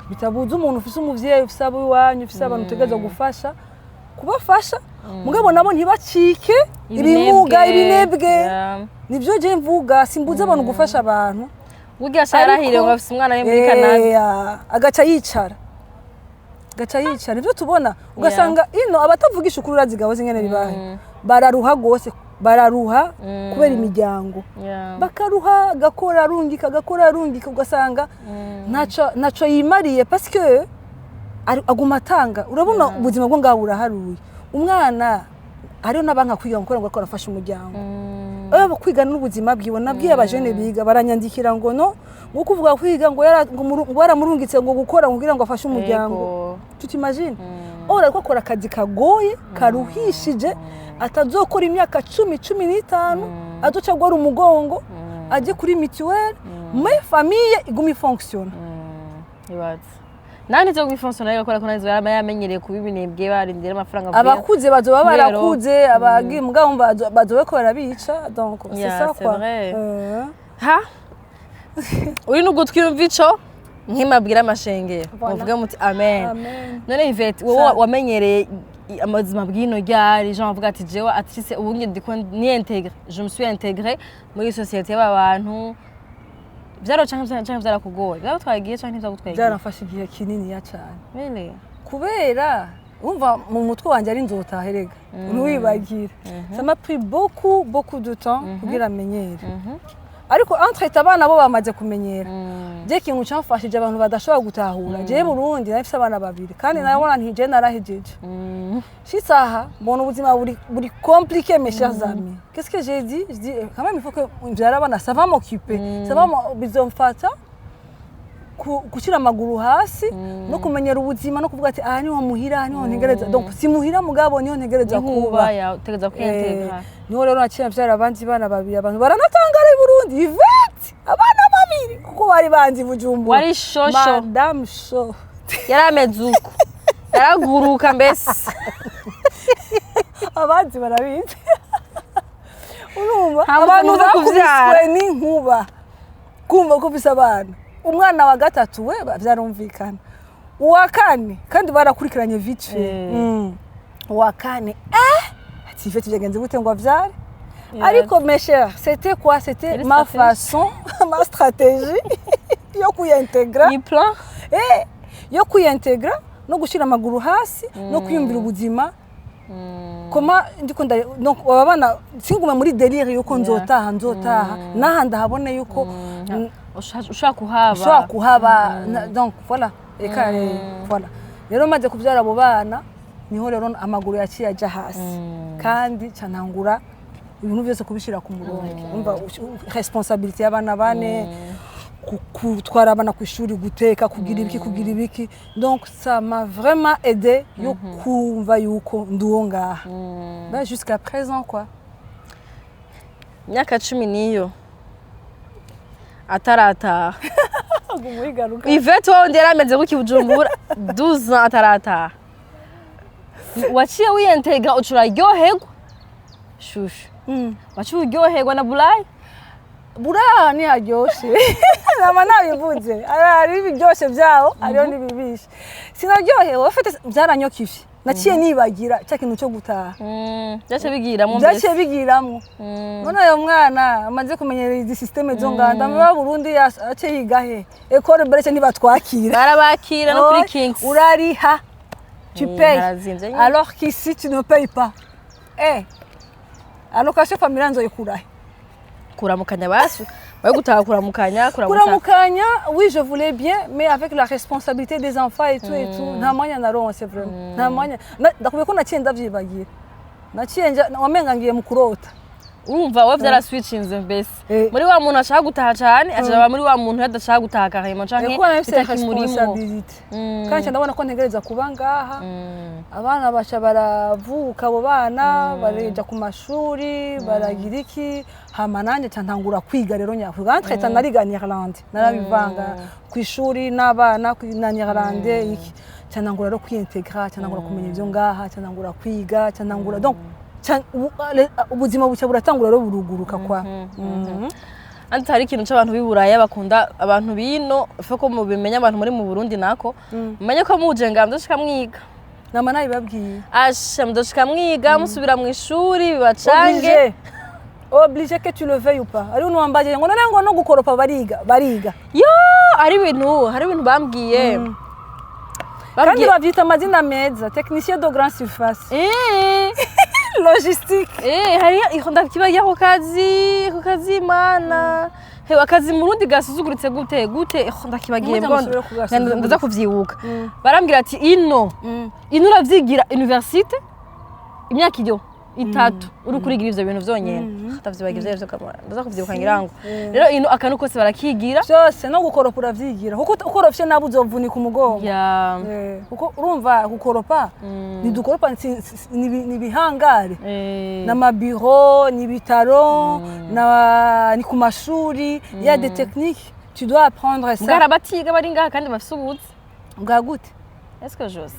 bitabuza umuntu ufise umuvyeyi, ufise abo iwanyu, ufise abantu utegerezwa gufasha, kubafasha. Mugabo nabo ntibacike ibimuga, ibinebwe. Nibyo je mvuga, simbuza abantu gufasha abantu. Burya yarahiriwe ngo afise umwana we muri Canada. Agaca yicara, agaca yicara. Nibyo tubona, ugasanga ino abatavugisha ukuri, urazi gabo zingene bibahe, bararuha gose, bararuha kubera imiryango. Bakaruha, agakora arungika, agakora arungika, ugasanga ntaco yimariye parce que aguma atanga. Urabona ubuzima bwo ngaho buraharuye. Umwana hariho n'abanka kwiga ngo kubera ngo ariko arafasha umuryango. Kwiga n'ubuzima bwiwe. Nabwiye abajene biga, baranyandikira ngo no ngo kuvuga kwiga ngo ngo yaramurungitse ngo gukora kugira ngo afashe umuryango. Tu t'imagines? Ora ariko akora akazi kagoye, karuhishije, atazokora imyaka 10, 15, azoca agwara umugongo, ajye kuri mutuelle, mais famille iguma ifonctionne. Ibaze nawe ntizo gufonctionna rero, kubera ko nazo yaba yamenyereye kuba ibinebwe, barindira amafaranga avuye Abakuze bazoba muri Europe. barakuze, abagiye mugabo bazoba ko barabica. Donc c'est Yeah, ça c'est quoi. vrai. Ha uri n'ugutwi yumva ico nkimabwira amashengero. Voilà. Muvuge muti amen. Amen. None Yvette, wowe wamenyereye amazima bw'ino ryari, genre avuga ati jewe atise ubu ngiye ndiko ni intégré, je me suis intégré muri société y'aba bantu, vyaro canke vyarakugoye, vyaragutwaye igihe canke ntivyagutwaye igihe? Byaramfashe igihe kininiya cyane. Really? Kubera umva mu mutwe wanjye ari nzotaha erega, ntiwibagire. Ça m'a pris beaucoup, beaucoup de temps kugira amenyere. Ariko entre abana bo bamaze kumenyera. Je ikintu camfashije, abantu badashobora gutahura, jewe Burundi nari mfise abana babiri kandi nabona nti je narahejeje. Shitse aha mbona ubuzima buri compliqué. Mes chers amis, qu'est-ce que j'ai dit? Je dis: quand même, il faut que mvyare abana, ça va m'occuper, ça va bizomfata gushyira amaguru hasi no kumenyera ubuzima no kuvuga ati aha niho muhira, aha niho ntegereza. Donc si muhira, mugabo niho ntegereza kuba. Nkuba ya utegereza kwiyintegra. Niho rero naciye mvyara abandi bana babiri. Abantu baranatangara i Burundi: "Yvette, abana babiri?" Kuko bari banzi i Bujumbura. Wari shosho. Madame Sho. Yari ameze uko, yaraguruka mbese. Abanzi barabizi, urumva. Nta buzima Abantu buza kuvyara. bakubiswe n'inkuba kumva ko ufise abana. Umwana wa gatatu we vyarumvikana, uwa kane kandi barakurikiranye vite fait. Uwa kane, ati: "Yvette, byagenze gute ngo avyare?" Ariko mes chers, c'était quoi? C'était Yari ma stratégie. façon, ma stratégie yo kuyintegra. Ni plan. Yo kuyintegra no gushyira amaguru hasi no kwiyumvira ubuzima koma ndiko nda. Donc aba bana singume muri délire yuko nzotaha, nzotaha naha ndahabone yuko ushobora kuhaba. Ushobora kuhaba. Donc voilà, eka voilà rero maze kubyara abo bana, niho rero amaguru yaciye aja hasi kandi ca ntangura ibintu byose kubishyira ku murongo. Umva, responsabilité y'abana bane, gutwara abana ku ishuri, guteka, kugira ibiki, kugira ibiki. Donc ça m'a vraiment aidé yo kumva yuko ndi uwo ngaha. Ben, jusqu'à présent quoi. Imyaka 10 niyo atarataha. Wigaruka. Yvette wowe yari ameze gutya i Bujumbura 12 ans atarataha, waciye wiyentega uca uraryoherwa shushu, waciye uryoherwa na Burayi. Buraha ntiharyoshe, nama nabivuze. Hari ibiryoshe byaho, hariho n'ibibishe. Sinaryohewe ufite, byaranyokivye. Naciye nibagira cya kintu cyo gutaha. Byaciye bigiramwo. Byaciye bigiramwo. None ayo mwana amaze kumenyera izi système zo nganda muba Burundi, ace yiga he? École belge ntibatwakira. Barabakira no kuri Oy, Kings. Urariha, tu payes. Harazimvye nyine. Alors qu'ici tu ne payes pas. Allocation familiale nzoyikurahe? Kuramukanya basi, bari gutaha kuramukanya, kuramutsa. Kuramukanya, oui, je voulais bien, mais avec la responsabilité des enfants et tout et tout, nta mwanya naronse vraiment, nta mwanya. Ndakubwiye ko naciye ndavyibagira, naciye nja wamenga ngiye mu kurota. Urumva wowe vyaraswitchinze mbese. Muri wa muntu ashaka gutaha cane, aca muri wa muntu adashaka gutaha carrément canke Kuba nafise bitakimurimo. responsabilité kandi nca ndabona ko ntegereza kuba ngaha. Abana baca baravuka, abo bana bareja ku mashuri, baragira iki, hama nanjye nca ntangura kwiga rero nyakwiga. Entre temps nariga néerlandais, narabivanga ku ishuri n'abana na néerlandais iki. Nca ntangura rero kwiyintegra, nca ntangura kumenya ibyo ngaha, nca ntangura kwiga, nca ntangura donc ubuzima buca buratangura rero buruguruka kwa. Andi hari ikintu c'abantu b'i Buraya bakunda abantu bino fe ko mubimenya, abantu muri mu Burundi nako mumenye ko muje nga muzoshika mwiga. Nama nabibabwiye. Asha, muzoshika mwiga, musubira mu ishuri bibacange. Obligé, obligé, que tu le veuilles ou pas. Hariho n'uwambaje ngo none ngo no gukoropa bariga? Bariga. Yo, hari ibintu bambwiye. Kandi babyita amazina meza: technicien de grande surface, logistique. Hari ndakibagiye ako kazi mana. Hewe, akazi mu Burundi gasuzuguritse gute gute? Ndakibagiye. Muze Bwo musubire kugasuzugura. Ndaza kuvyibuka. Barambwira ati ino uravyigira université imyaka iyo 3 uri kurigira ivyo bintu vyonyene. Ndavyibagiye ivyo kamara, ndaza kuvyibuka ngira ngo. Rero ino akantu kose barakigira. Byose, no gukoropa uravyigira, kuko ukorofye nabi uzovunika umugongo. Kuko urumva gukoropa, ntidukoropa, ni ibihangare, n'amabiro, ni ibitaro, ni ku mashuri. Il y a des techniques, tu dois apprendre ça. Mbwa hari abatiga bari ngaha kandi bafise ubuzi. Bwa gute? Est-ce que jose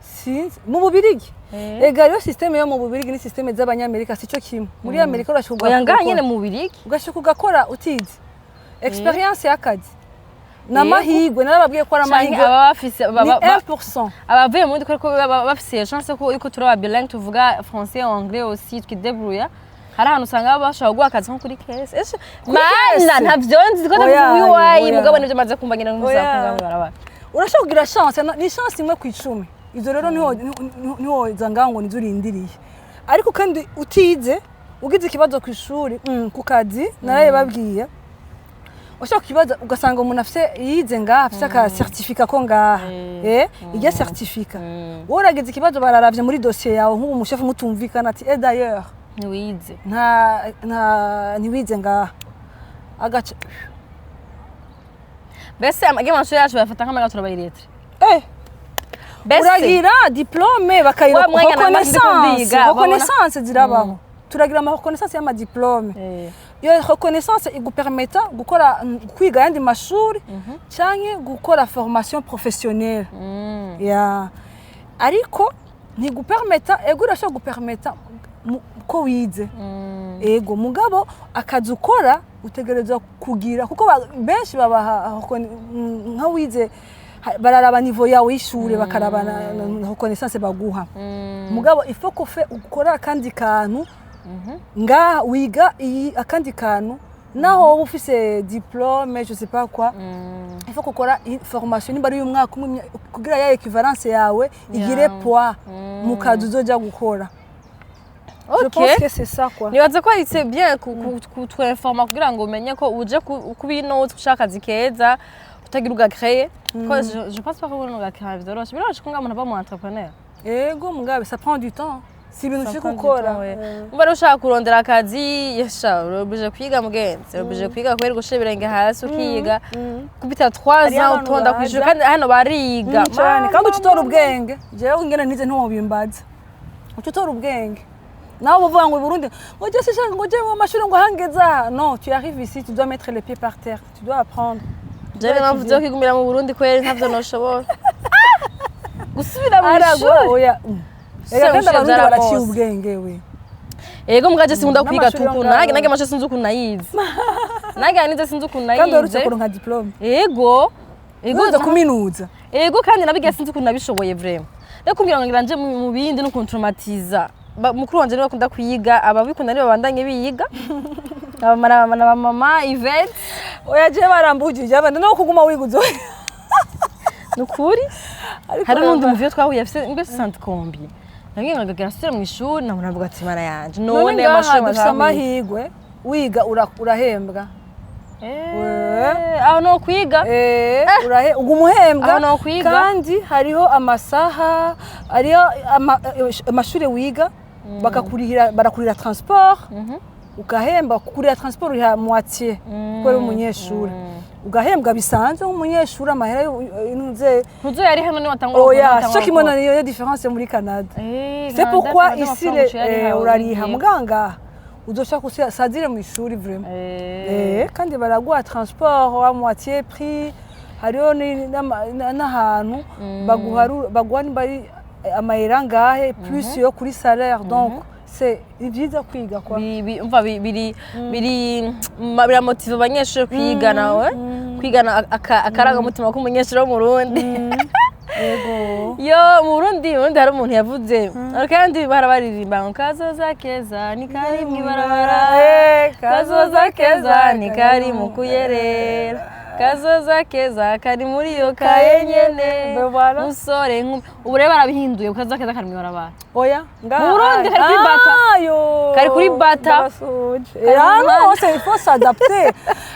Sinzi mu Bubirigi. Ega rero système yo mu Bubirigi ni système z'Abanyamerika, sico kimwe. Muri Amerika urashobora Oya, ngaha nyene mu Bubirigi. Ugashika ugakora utize, expérience y'akazi ni amahirwe. Narababwiye ko ari Canke amahirwe. aba bafise Ni 1%. Abavuye mu Burundi ko baba bafise chance ko yuko turaba bilingue, tuvuga français, anglais aussi, twidebrouilla. Hari ahantu usanga bashobora guha akazi nko kuri caisse. Ese mana, Caisse? Ntavyo nzi ko Oya, ndavuga iwayi. Oya. Mugabo nivyo maze kumva ngira Oya. ntuzakunga barabara. Urashobora kugira chance, ni chance 1 ku 10. Ivyo rero niho niho ngaho ngo nizo urindiriye, ariko kandi utize. Ugize ikibazo ku ishuri, ku kazi, narabibabwiye, ushobora kukibaza ugasanga umuntu afise, yize ngaha, afise aka certificat ko ngaha, irya certificat, wowe uragize ikibazo, bararavye muri dossier yawe, nk'ubu umushefu mutumvikana ati: "Eh, d'ailleurs Ntiwize. nta ntiwize ngaha." Agaca Mbese amashuri yacu bayafata nk'amara turabayiretre. Mbese Uragira diplôme bakayira Wa mwanya namaze ndiko reconnaissance. ndiga, babona- Reconnaissance zirabaho, turagira ama reconnaissance y'ama diplôme. Iyo reconnaissance igupermeta gukora, kwiga ayandi mashuri canke gukora formation professionnelle. Ya, ariko ntigupermeta, ego irashobora gupermeta ko wize, ego, mugabo akazi ukora utegerezwa kugira, kuko benshi babaha nka wize, bararaba niveau yawe y'ishure, bakaraba na reconnaissance baguha. Mugabo il faut ko ukora akandi kantu ngaha, wiga iyi akandi kantu, naho wowe ufise diplôme, je sais pas quoi, il faut gukora formation nimba ari umwaka umwe, kugira ya équivalence yawe igire poids mu kazi uzoja gukora. Je pense que c'est ça, quoi. Nibaza ko c'est bien kutwinforma kugira ngo umenye ko uje kubinotse ushaka akazi keza utagira ugacreye, ko je pense pas ko ubona ugacreye vyoroshe. Biroroshe ko ngaho umuntu ava mu entrepreneur. Ego, mugabe ça prend du temps, si ibintu ushaka gukora. Umva rero, ushaka kurondera akazi, yesha urobije kwiga, mugenzi, urobije kwiga kubera gushira ibirenge hasi ukiga, kubita 3 Hariyo ans abantu utonda kw'ishuri, baza. kandi hano bariga. Cyane, kandi uca utora ubwenge. Jewe ingene nize ntiwobimbaza, uca utora ubwenge. Nawe uvuga ngo i Burundi ngo je sishaka ngo je mu mashuri ngo hangeza aha, non, tu arrives ici, tu dois mettre les pieds par terre, tu dois apprendre. Jewe mpamvu zo kwigumira mu Burundi kweri ntavyo noshobora gusubira mu Aragwa ishuri. Oya. Ega kandi Usubira Abarundi baraciye byaragose. ubwenge we. Ego, mugaje sinkunda kwiga N'amashuri yo tuku ngaho. Nange amashuri sinzi ukuntu nayize, nange nize sinzi ukuntu Kandi warutse nayize. kuronka diplôme. Ego, ego. Uza kuminuza. Ego, kandi nabiga sinzi ukuntu nabishoboye vraiment. Rero kumbwira ngo ngira nje mu bindi no kuntraumatiza. Mukuru wanje niwe akunda kwiga, ababikunda nibo babandanye biga, na mama Yvette. Oya, je barambujije abandi no kuguma wiga uzo. Ni ukuri. Ariko Hari n'undi muvyo twahuye afise ngo soixante combien, nabwiye ngo agera asubira mu ishuri, nabona avuga ati: "Mana yanje, none none ngaha amashuri dufise mazahuye." Amahirwe, wiga urahembwa. Aho no kwiga. Uguma uhembwa. Aho nokwiga. Kandi hariho amasaha, hariho amashuri wiga bakakurihira, barakurira transport, ugahemba. Kukurira transport uriha moitié kubera uri umunyeshuri, ugahembwa bisanzwe nk'umunyeshuri, amahera y'intuze. Ntuzo yari hano niwe watangura. Oya, cyo kimwe niyo différence muri Canada. C'est pourquoi ici urariha muganga uzoshaka usadire mu ishuri vraiment. Kandi baraguha transport à moitié prix, hariho n'ahantu baguha nimba ari amayera ngahe plus yo kuri salaire, donc c'est ni byiza kwiga, quoi. Umva, biri biri biramotiva abanyeshuri kwigana, we kwigana akarangamutima k'umunyeshuri wo mu Burundi. Yego. Yo mu Burundi hari umuntu yavuze, kandi barabaririmba ngo: "Kazoza keza ni kari mw'ibarabara, kazoza keza ni kari mu kuyerera, kazoza keza kari muri iyo kaye nyene." Ben voilà. Musore nkumi, ubu rero barabihinduye, kazoza keza kari mw'ibarabara. Oya, ngaha Mu Burundi kari kuri bata. Ayo. Kari kuri bata. Ndabasuje. Kari mu Ahantu muhanda. hose il faut s'adapter,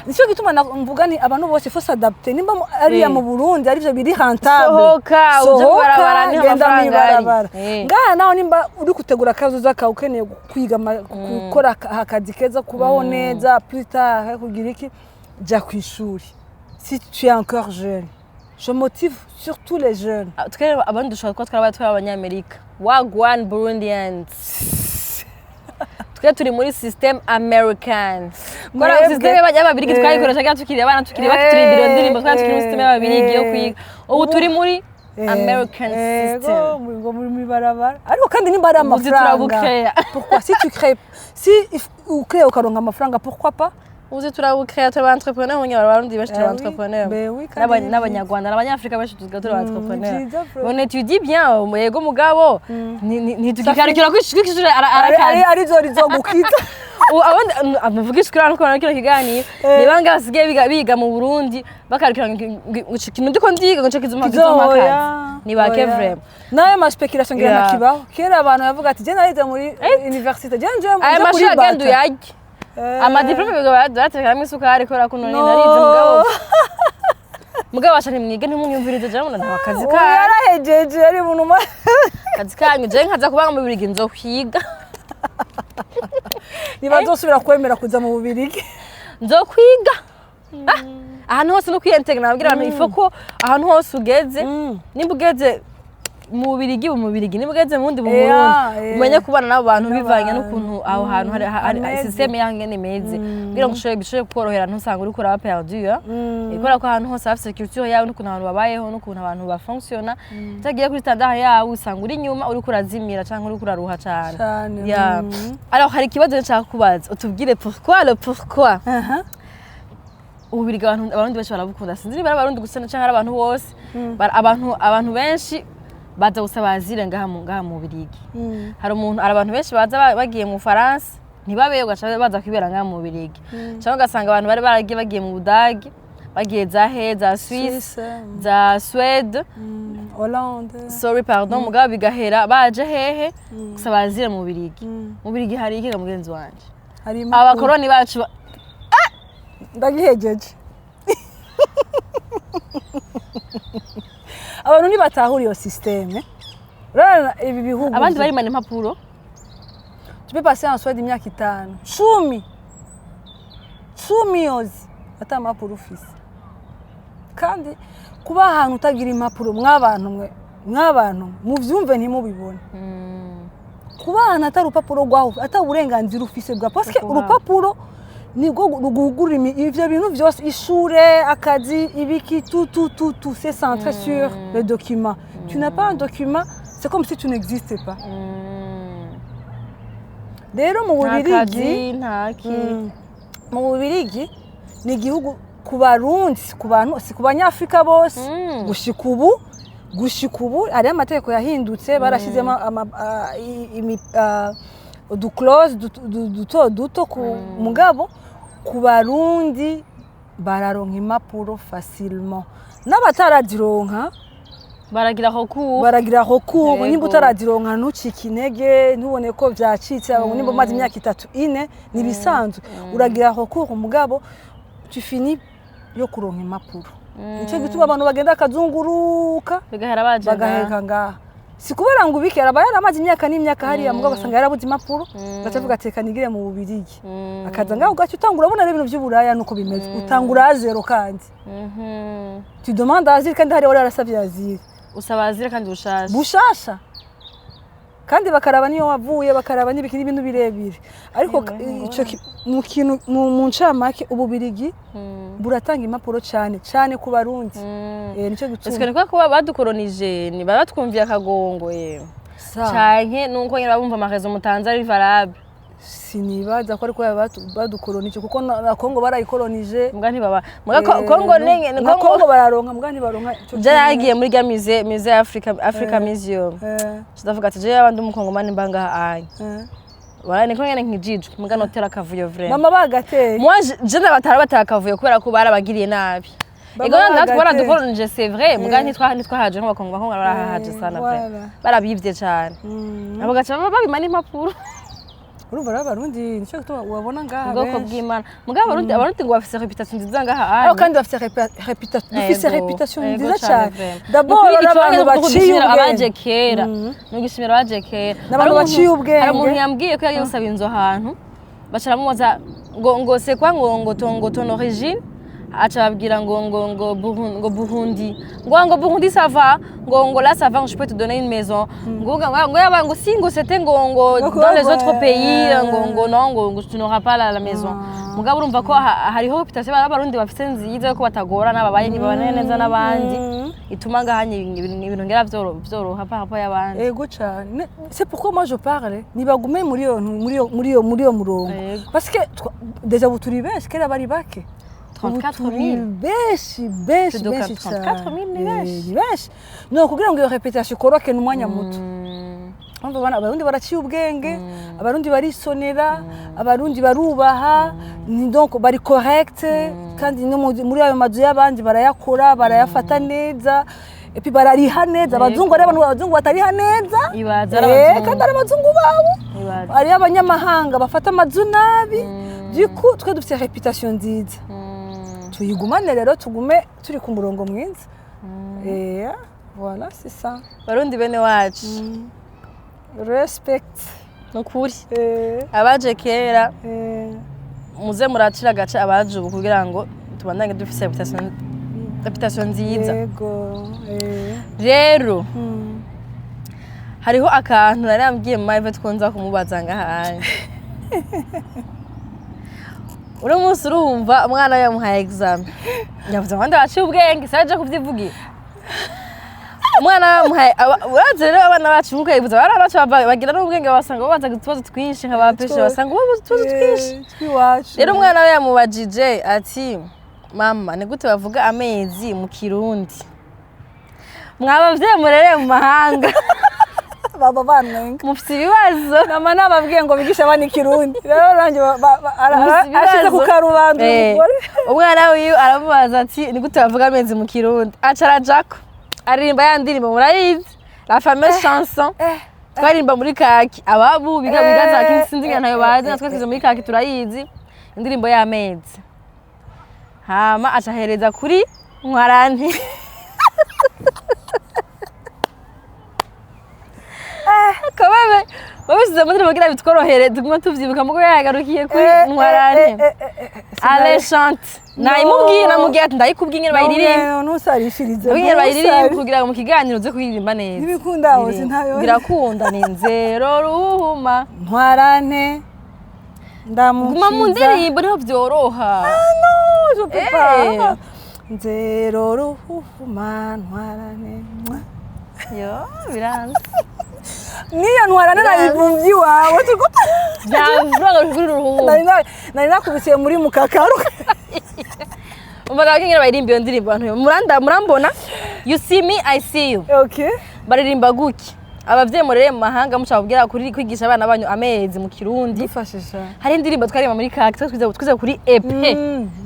nicyo gituma mvuga ni abantu bose il faut s'adapter, nimba ariya mu Burundi arivyo biri rentable. Sohoka, uje mw'ibarabara, niho genda amafaranga ari. mw'ibarabara. Ngaha naho nimba uri gutegura akazoza kawe, ukeneye kwiga gukora akazi keza, kubaho neza plus tard, kugira iki, jya ku ishuri si tu es encore jeune. Je motive surtout les jeunes. Ah, twere abandi dushobora kuba twarabaye twari Abanyamerika, wagwan Burundians, twe turi muri system American. Kora Mwebwe. system y'Ababirigi twayikoreshaga tukiri abana, tukiri baturindira iyo ndirimbo, twari tukiri muri system y'Ababirigi yo kwiga. Ubu turi muri American system. Ngo muri mw'ibarabara, ariko kandi nimba ari Ubuzi amafaranga, turabukeya. Pourquoi? Si tu crées, si ucrée ukaronka amafaranga, pourquoi pas? Uzi turabukeya, turi ba entrepreneur, mu Abarundi benshi turi Eh ba oui, entrepreneur. Ben oui, kandi ni N'Abanyarwanda n'Abanyafrika benshi tuziga turi ba entrepreneur. Ni vyiza, bro. On étudie bien, yego, mugabo ntitugikarikira kwishuri, Ari arakazi. arizo rizogukiza. Abandi muvugisha ukuri hano kubona kino kiganiro, ni bangahe basigaye biga mu Burundi bakarikira ngo ico kintu ndiko ndiga ngo ico kizompa akazi? Ni bake vraiment. N'ayo ma spéculation ngira ntakibaho. Kera abantu bavuga ati: "Je narize muri université, je nje Aya nje kuri mashuri agenda bata." uyarye, ama diplôme batekeramo isukari kubera ko none No. narize, mugabo baca ntimwige, ntimunyumvirize, jewe ngo nta akazi Ubu kanyu. yarahejeje ari umuntu Akazi kanyu, jewe nkaza kubanga mu Bubirigi nzokwiga. Ntibazosubira kwemera kuza mu Bubirigi. Nzokwiga. Ah, ahantu hose no kwiyentega, nabwira abantu ifo ko ahantu hose ugeze, nimba ugeze mu Bubirigi, mu Bubirigi, nimba ugeze mu wundi, mu Burundi, umenye kubana n'abo bantu bivanye N'abantu. n'ukuntu aho hantu hari Hameze. système yaho ingene imeze, kugira ngo ushobore bishobore kukorohera, ntusanga uriko uraba perdu. Kubera ko ahantu hose hafise culture yawe n'ukuntu abantu babayeho n'ukuntu abantu bafonctionna, utagiye kuri standard yawe usanga uri inyuma, uriko urazimira canke uriko uraruha cane. Cane. Yeah. Alors hari ikibazo nshaka kubaza, utubwire pourquoi, le pourquoi. Ububirigi abantu, Abarundi benshi barabukunda. Sinzi niba ari Abarundi gusa canke ari abantu bose. Abantu benshi baza gusaba asile ngaha mu Bubirigi. Hari umuntu, hari abantu benshi baza bagiye mu Faransa ntibabeyo, ugaca baza kwibera ngaha mu Bubirigi, cyangwa ugasanga abantu bari baragiye, bagiye mu Budage, bagiye za he, za Suisse, Suisse, za Suède, Hollande. Sorry, pardon, mugabo bigahera baje hehe? Gusaba asile mu Bubirigi. Mu Bubirigi hari iki ga mugenzi wanje? Hari impapuro. Abakoroni bacu Ndagihejeje. Abantu ntibatahura iyo système. Urabona ibi bihugu Abandi barimana impapuro. Tu peux passer en Suède imyaka 5, 10, 10 yozi ata mpapuro ufise. Kandi kuba ahantu utagira impapuro, mw'abantu mwe, mw'abantu muvyumve, ntimubibone, kuba ahantu atari urupapuro rwawe, atari uburenganzira ufise bwa, parce que Bwo kuhaba. urupapuro nibwo rugugura ivyo bintu vyose, ishure, akazi, ibiki, tout, tout, tout, tout c'est centré sur le document. Tu n'as pas un document, c'est comme si tu n'existais pas. Rero mu Nta Bubirigi, kazi, nta ki. Mu Bubirigi ni igihugu ku Barundi, si ku bantu, si ku Banyafurika bose. Gushika ubu hariho amategeko yahindutse, barashyizemo udu clauses duto duto ku mugabo. Ku Barundi bararonka impapuro facilement, n'abatarazironka baragira recours. Baragira recours. Nimba utarazironka, ntucike intege, ntubone ko byacitse. Nimba umaze imyaka 3, 4, ntibisanzwe, uragira recours, umugabo tu finis yo kuronka impapuro. Nicyo gituma abantu bagenda akazunguruka, bigahera baje bagaheka ngaha. Si kubera ngo ubike, araba yaramaze imyaka n'imyaka hariya, mugabo asanga yarabuze impapuro, gaca avuga ati: "Reka nigire mu Bubirigi." Akaza ngaho, ugaca utangura urabona rero ibintu by'uburaya nuko bimeze, utangura à zéro kandi tu demandes asile kandi hariya wari warasavye asile. Usaba asile kandi bushasha. Bushasha, kandi bakaraba niyo wavuye, bakaraba n'ibiki n'ibintu birebire. Ariko Yewe, ico mu kintu mu ncamake, Ububirigi buratanga impapuro cyane cyane ku Barundi. Nicyo Ese gituma ni kuba badukoronije, ni baba batwumviye akagongo yewe, Sa- canke nuko nyine babumva ama raisons mutanze ari valable? Sinibaza ko ariko badukoronije, kuko na Kongo barayikolonije. Muga ntibaba muga Kongo Na Kongo bararonka, muga ntibaronka ico Je kimwe. nagiye muri rya musée Africa Museum, ndavuga ati: "Je abandi umukongomani mba ngaha anya." Wala niko nyene nkijijwe, muga notera akavuyo vraiment. Mama bagateye. Moi je ndabatara batara akavuyo kubera ko barabagiriye nabi. Baba Ego, natwe bagateye. baradukoronije, c'est vrai, muga ntitwahaje nk'abakongo. Bakongo barahaje sana voilà. vraiment, barabivye cane. Abo gaca babima n'impapuro. Urumva rero Abarundi nicyo gituma ubabona ngaha Ubwoko benshi. bw'Imana. Mugabo Abarundi ngo bafise réputation nziza ngaha Ariko anya. kandi bafise réputation, dufise réputation nziza cyane. D'abord D'abord n'abantu baciye abaje ubwenge. Kera ni ugushimira abaje kera. N'abantu Hari baciye ubwenge. Hari umuntu yambwiye ko yagiye gusaba inzu ahantu, baca baramubaza ngo c'est quoi ngo ton origine, aca babwira ngo Burundi, ngo Burundi ça va, ngo là ça va, ngo je peux te donner une maison, ngo yaba ngo si ngo c'était ngo Ngo dans les autres pays, ngo non, ngo tu n'auras pas la maison. Mugabo urumva ko hariho réputation y'Abarundi bafise nziza, ko batagorana, babaye ntibabane neza n'abandi, ituma ngahanye ibintu ngera vyoroha par rapport y'abandi. Ego cyane. C'est pourquoi moi je parle, nibagume muri iyo murongo. Parce que déjà ubu turi benshi, kera bari bake. Ubu 34 turi 000. benshi benshi Plus de benshi 34 000 cyane. Ni benshi. Ni benshi. No kugira ngo iyo réputation ikoroke ni umwanya muto. Urumva Abarundi baraciye ubwenge, Abarundi barisonera, Abarundi barubaha, ni donc bari correct, kandi no muri ayo mazu y'abandi barayakora, barayafata neza, et puis barariha neza. Abazungu, ari abantu, abazungu batariha neza. Ibaza ari abazungu. Kandi ari abazungu babo. Ibaza. Hariyo abanyamahanga bafata amazu nabi. Du coup twe dufite réputation nziza, tuyigumane rero, tugume turi ku murongo mwiza. Voilà, c'est ça. Barundi bene wacu, Respect. Ni ukuri, abaje kera, muze muracira agace abaje ubu kugira ngo tubandanye dufise réputation nziza. Yego. Rero hariho akantu nari nambwiye mama Yvette ko nza kumubaza ngahanye uno munsi. Urumva umwana yamuhaye examen, yavuze ngo ndabaciye ubwenge, saje kuvyivugira. Umwana yamuhaye urazi rero abana bacu, nkuko yabivuze, abana bacu bagira n'ubwenge, basanga babaza utubazo twinshi nka ba peshe, basanga babaza utubazo twinshi. Tw'iwacu. Rero umwana we yamubajije ati: "Mama, ni gute bavuga amezi mu Kirundi?" Mwaba vyeyi murereye mu mahanga, baba banenga. Mufite ibibazo. Nama nababwiye ngo bigishe abana Ikirundi, rero nanjye Mufise ibibazo. ashize ku karubanda umugore. Umwana wiwe aramubaza ati: "Ni gute bavuga amezi mu Kirundi?" Aca arajako aririmba ya ndirimbo, murayizi, la fameuse chanson twaririmba muri kaki. Ababu biga biga za kindi, sinzi ngira ntayo bazi, natwe twize muri kaki turayizi indirimbo y'amezi. Hama aca ahereza kuri Ntwarante. Kabebe babisize muri kugira bitworohere tugume tuvyibuka, mugo yagarukiye kuri Ntwarante. Allez, chante. Nayimubwiye, namubwiye ati ndayikubwiye ingene bayiririmba. Ntusarishirize. Ingene bayiririmba kugira ngo mu kiganiro uze kuririmba neza. Ntibikunda aho. Ririmba. Sintayo. Birakunda, ni nzero ruhuma. Ntwarante ndamukiza. Guma mu ndirimbo niho vyoroha. No, je peux pas. Nzero ruhuma Ntwarante. Yo, biranze. Niyo Ntwarante nayivumvye iwawe turiko. Vyavanga kuri ruhuma. Nari nakubitiye muri mukakaru. Umva ingene bayiririmba iyo ndirimbo, abantu muranda murambona, you see me, I see you. Okay. Baririmba guki? Abavyeyi murereye mu mahanga, mushaka kubwira kuri kwigisha abana banyu amezi mu Kirundi, Dufashisha. Hari indirimbo twaririmba muri kaki, twize kuri EP,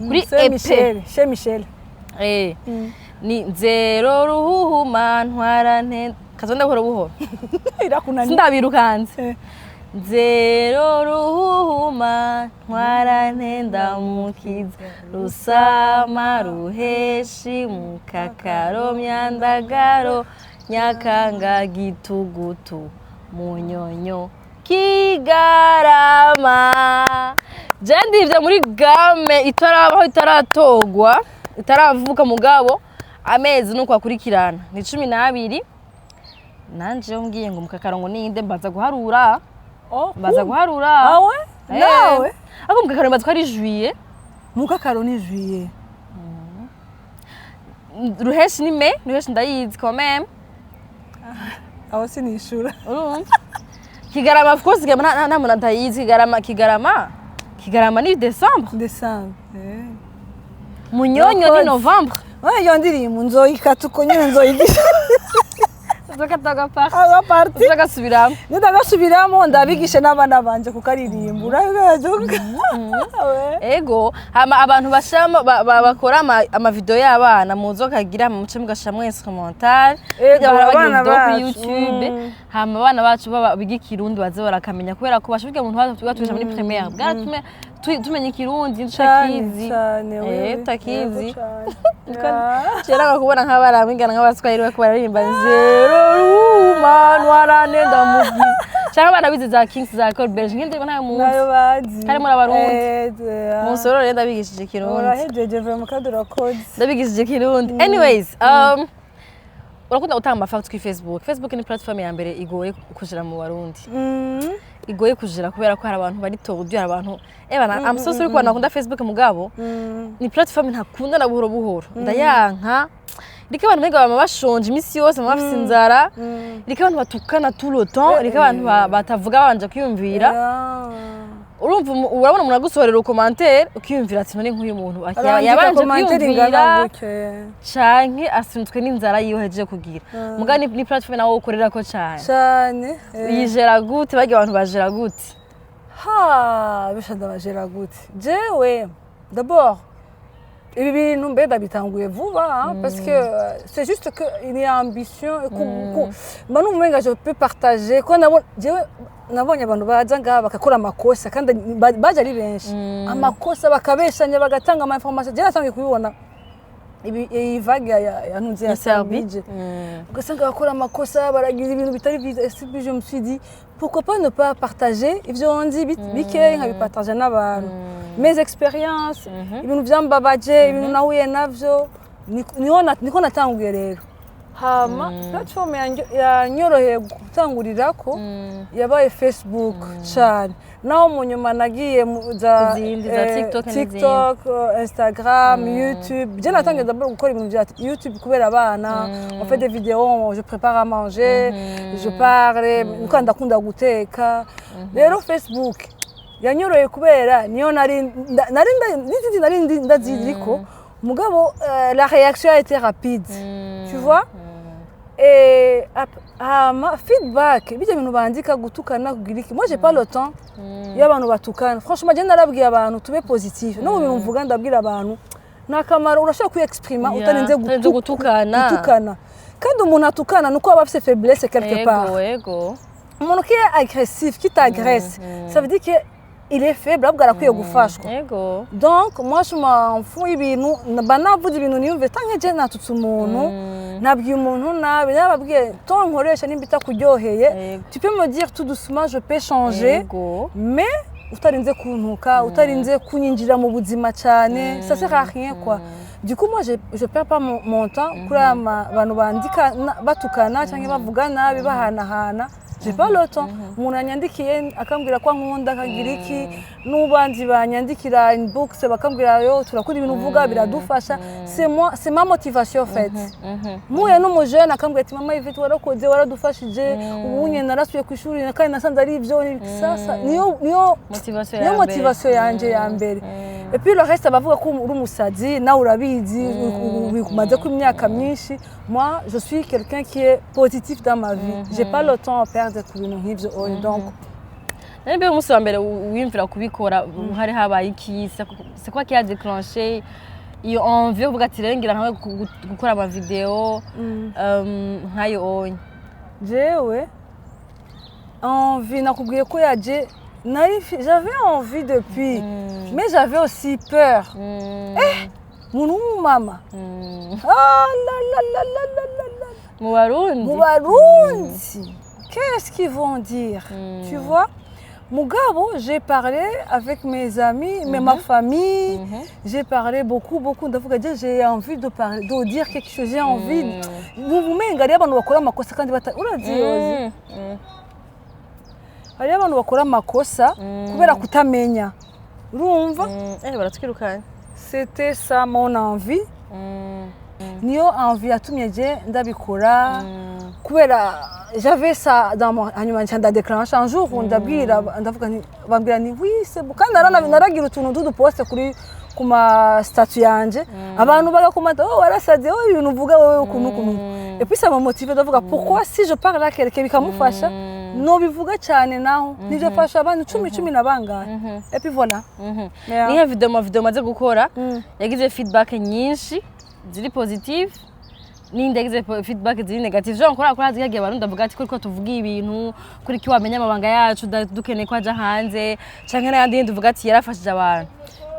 kuri Saint EP. Michel, Saint Michel. Ni nzero ruhuma Ntwarante, kazonda buhoro buhoro. Irakunaniye. Sindabirukanze. Nzero ruhuma Ntwarante ndamukiza Rusama Ruheshi Mukakaro Myandagaro Nyakanga Gitugutu Munyonyo Kigarama. Je ndivye muri gamme itarabaho, itaratogwa, itaravuka, mugabo amezi nuko akurikirana ni 12. Nanje iyo mbwiye ngo mukakaro ngo ninde, mbanza guharura. Oh, mbanza guharura. Awe? Eh. Nawe? Ariko mukakaro mbanza ko ari juillet. Mukakaro ni juillet. Ruheshi ni mai, Ruheshi ndayizi quand même. Aho sinishura. Urumva Kigarama, of course Kigarama nta muntu atayizi. Kigarama ni décembre. Décembre. Munyonyo ni Urakoze. novembre. Ouais, iyo ndirimbo nzoyikata uko nyine, nzoyigisha. Uzokata agapart. Agaparti. Uzogasubiramo. Nitagasubiramo, ndabigishe n'abana banje kukaririmba. Urabigaje. Ego, hama abantu bashiramo bakora amavideo y'abana, muzokagira muce mugashiramwo instrumental. Ego, Burya bahora bagira abana video kuri bacu. YouTube. Hama abana bacu baba biga Ikirundi baze barakamenya, kubera ko bashobora umuntu batwigisha muri primaire bwaratumye tumenya Ikirundi tutakizi. Cyane. Eh, Wewe. tutakizi. Yego cane. Kera kubona nk'abana bingana nk'abaswahili bariko baririmba nzero ruma ntwarane ndamugize, canke abana bize za Kings, za Ecole Belge, nk'indirimbo ntayo muzi. Nayo bazi. Harimo n'Abarundi. Eh. Munsorore rero, ndabigishije Ikirundi. Urahejeje vraiment kandi urakoze. Ndabigishije Ikirundi. Anyways, urakunda gutanga amafacts kuri Facebook. Facebook ni platform ya mbere igoye kujira mu Barundi, igoye kujira kubera ko hari abantu bari tordus, hari abantu ebana, I'm so sorry ku bantu bakunda Facebook, mugabo ni platform ntakunda na buhoro buhoro, ndayanka. Iriko abantu benga bama bashonje iminsi yose, bama bafise inzara. Iriko abantu batukana tout le temps, iriko abantu batavuga babanje kwiyumvira. Urumva urabona umuntu agusohorera commentaire, ukiyumvira ati: "None nk'uyu muntu Arandika yabanje commentaire ingana kwiyumvira gutyo. canke asunitswe n'inzara yiwe hejeje kugira?" Muga ni platform nawe ukorerako cane. Cane. Uyijera gute? Barya abantu bajera gute? Ha, bisha ndabajera gute? Jewe d'abord ibi bintu mbe ndabitanguye vuba, hein, parce que c'est juste que il y a ambition mba numva umenga je peux partager ko nabo. Jewe nabonye abantu baza ngaha bagakora amakosa, kandi baje ari benshi, amakosa, bakabeshanya, bagatanga ama information. Jewe natangiye kubibona ibi iyi vague ya ntuze ya Ya Serbie. Serbie, ugasanga bakora amakosa, baragira ibintu bitari byiza. Et puis je me suis dit: pourquoi pas ne pas partager ivyo nzi bikeya, nkabipartager n'abantu, mes expériences, ibintu vyambabaje, ibintu nahuye navyo. Niko natanguye rero. Hama platform yanyoroheye gutangurirako yabaye Facebook cane, naho mu nyuma nagiye mu za Kuzindi, za TikTok n'izindi. TikTok, Instagram, YouTube. Je natangiye d'abord gukora ibintu vya YouTube kubera abana. On fait des vidéos, je prépare à manger, je parle, niko ndakunda guteka. Rero Facebook yanyoroheye kubera niyo nari n'izindi nari ndaziriko, mugabo la réaction a été rapide, tu vois. Et hama feedback, bijya bintu bandika, gutukana, kugira iki, moi j'ai pas le temps iyo abantu batukana. Franchement, je narabwiye abantu tube positif. No mu bintu mvuga, ndabwira abantu nta kamaro, urashobora kwiexprima utarinze utarinze gutukana. Gutukana. Kandi umuntu atukana nuko aba afise faiblesse quelque part. Ego. Umuntu qui est agressif, qui t'agresse, ça veut dire que il est faible, ahubwo arakwiye gufashwa. Donc moi je m'en fous. Ibintu mba navuze, ibintu niyumve, tanke je natutse umuntu, nabwiye umuntu nabi, nababwiye ton nkoresha nimba itakuryoheye, tu peux me dire tout doucement, je peux changer, mais utarinze kuntuka, utarinze kunyinjira mu buzima cyane, ça sert à rien quoi. Du coup moi je perds pas mon temps kuri aya bantu bandika batukana cyangwa bavuga nabi, bahanahana. J'ai pas le temps. Umuntu yanyandikiye akambwira ko ankunda, akagira iki, n'ubandi banyandikira inbox bakambwira: "Yo, turakunda ibintu uvuga, biradufasha." C'est moi, c'est ma motivation en fait. Mpuye n'umujene akambwira ati: "Mama Yvette, warakoze, waradufashije, ubu nyine narasubiye ku ishuri kandi nasanze ari ibyo." Sasa niyo motivation niyo ya mbere. Motivation yanje ya mbere. Et puis le reste, bavuga ko uri umusazi, nawe urabizi, umaze ko imyaka myinshi. Moi je suis quelqu'un qui est positif dans ma vie, j'ai pas le temps à perdre ku bintu nk'ivyo oya. Donc Nari mbe umunsi wa mbere wiyumvira kubikora, hari habaye iki? C'est quoi qui a déclenché iyo envie yo kuvuga ati: "Rero ngira nkawe gukora ama video nkayo onye"? Jewe envie nakubwiye ko yaje j'avais envie depuis, mais j'avais aussi peur. Muntu w'umumama, ah la la la la la la la, mu Barundi. Mu Barundi, qu'est-ce qu'ils vont dire, tu vois? Mugabo j'ai parlé avec mes amis, mais ma famille, j'ai parlé beaucoup beaucoup. Ndavuga: je j'ai envie de parler, de dire quelque chose, j'ai envie. Numva umenga hariyo abantu bakora amakosa kandi bata urazi yozi, hariyo abantu bakora amakosa kubera kutamenya, urumva? Baratwirukanye. C'était ça mon envie. Niyo envie yatumye je ndabikora, kubera j'avais ça dans mon. Hanyuma nca ndadéclenche un jour, ndabwira, ndavuga nti, bambwira ni: "Oui, c'est bon." Kandi naragira utuntu tw'uduposte kuri ku ma statut yanje, abantu bagakomanta: "Oh, warasaze, oh, ibintu uvuga wowe ukuntu ukuntu." Et puis ça m'a motivé, ndavuga: pourquoi, si je parle à quelqu'un bikamufasha, nobivuga cyane, naho nivyo fasha abantu cumi, cumi na bangahe? Et puis voilà. Yeah. Nihe video, ma video maze gukora yagize feedback nyinshi ziri positive, n'indi yagize feedback ziri negative? Genre kuri hagiye abarundi bavuga ati kuri ko tuvuga ibintu, kuri ki wamenya amabanga yacu, dukeneye ko aja hanze, canke n'ayandi yindi uvuga ati yarafashije abantu?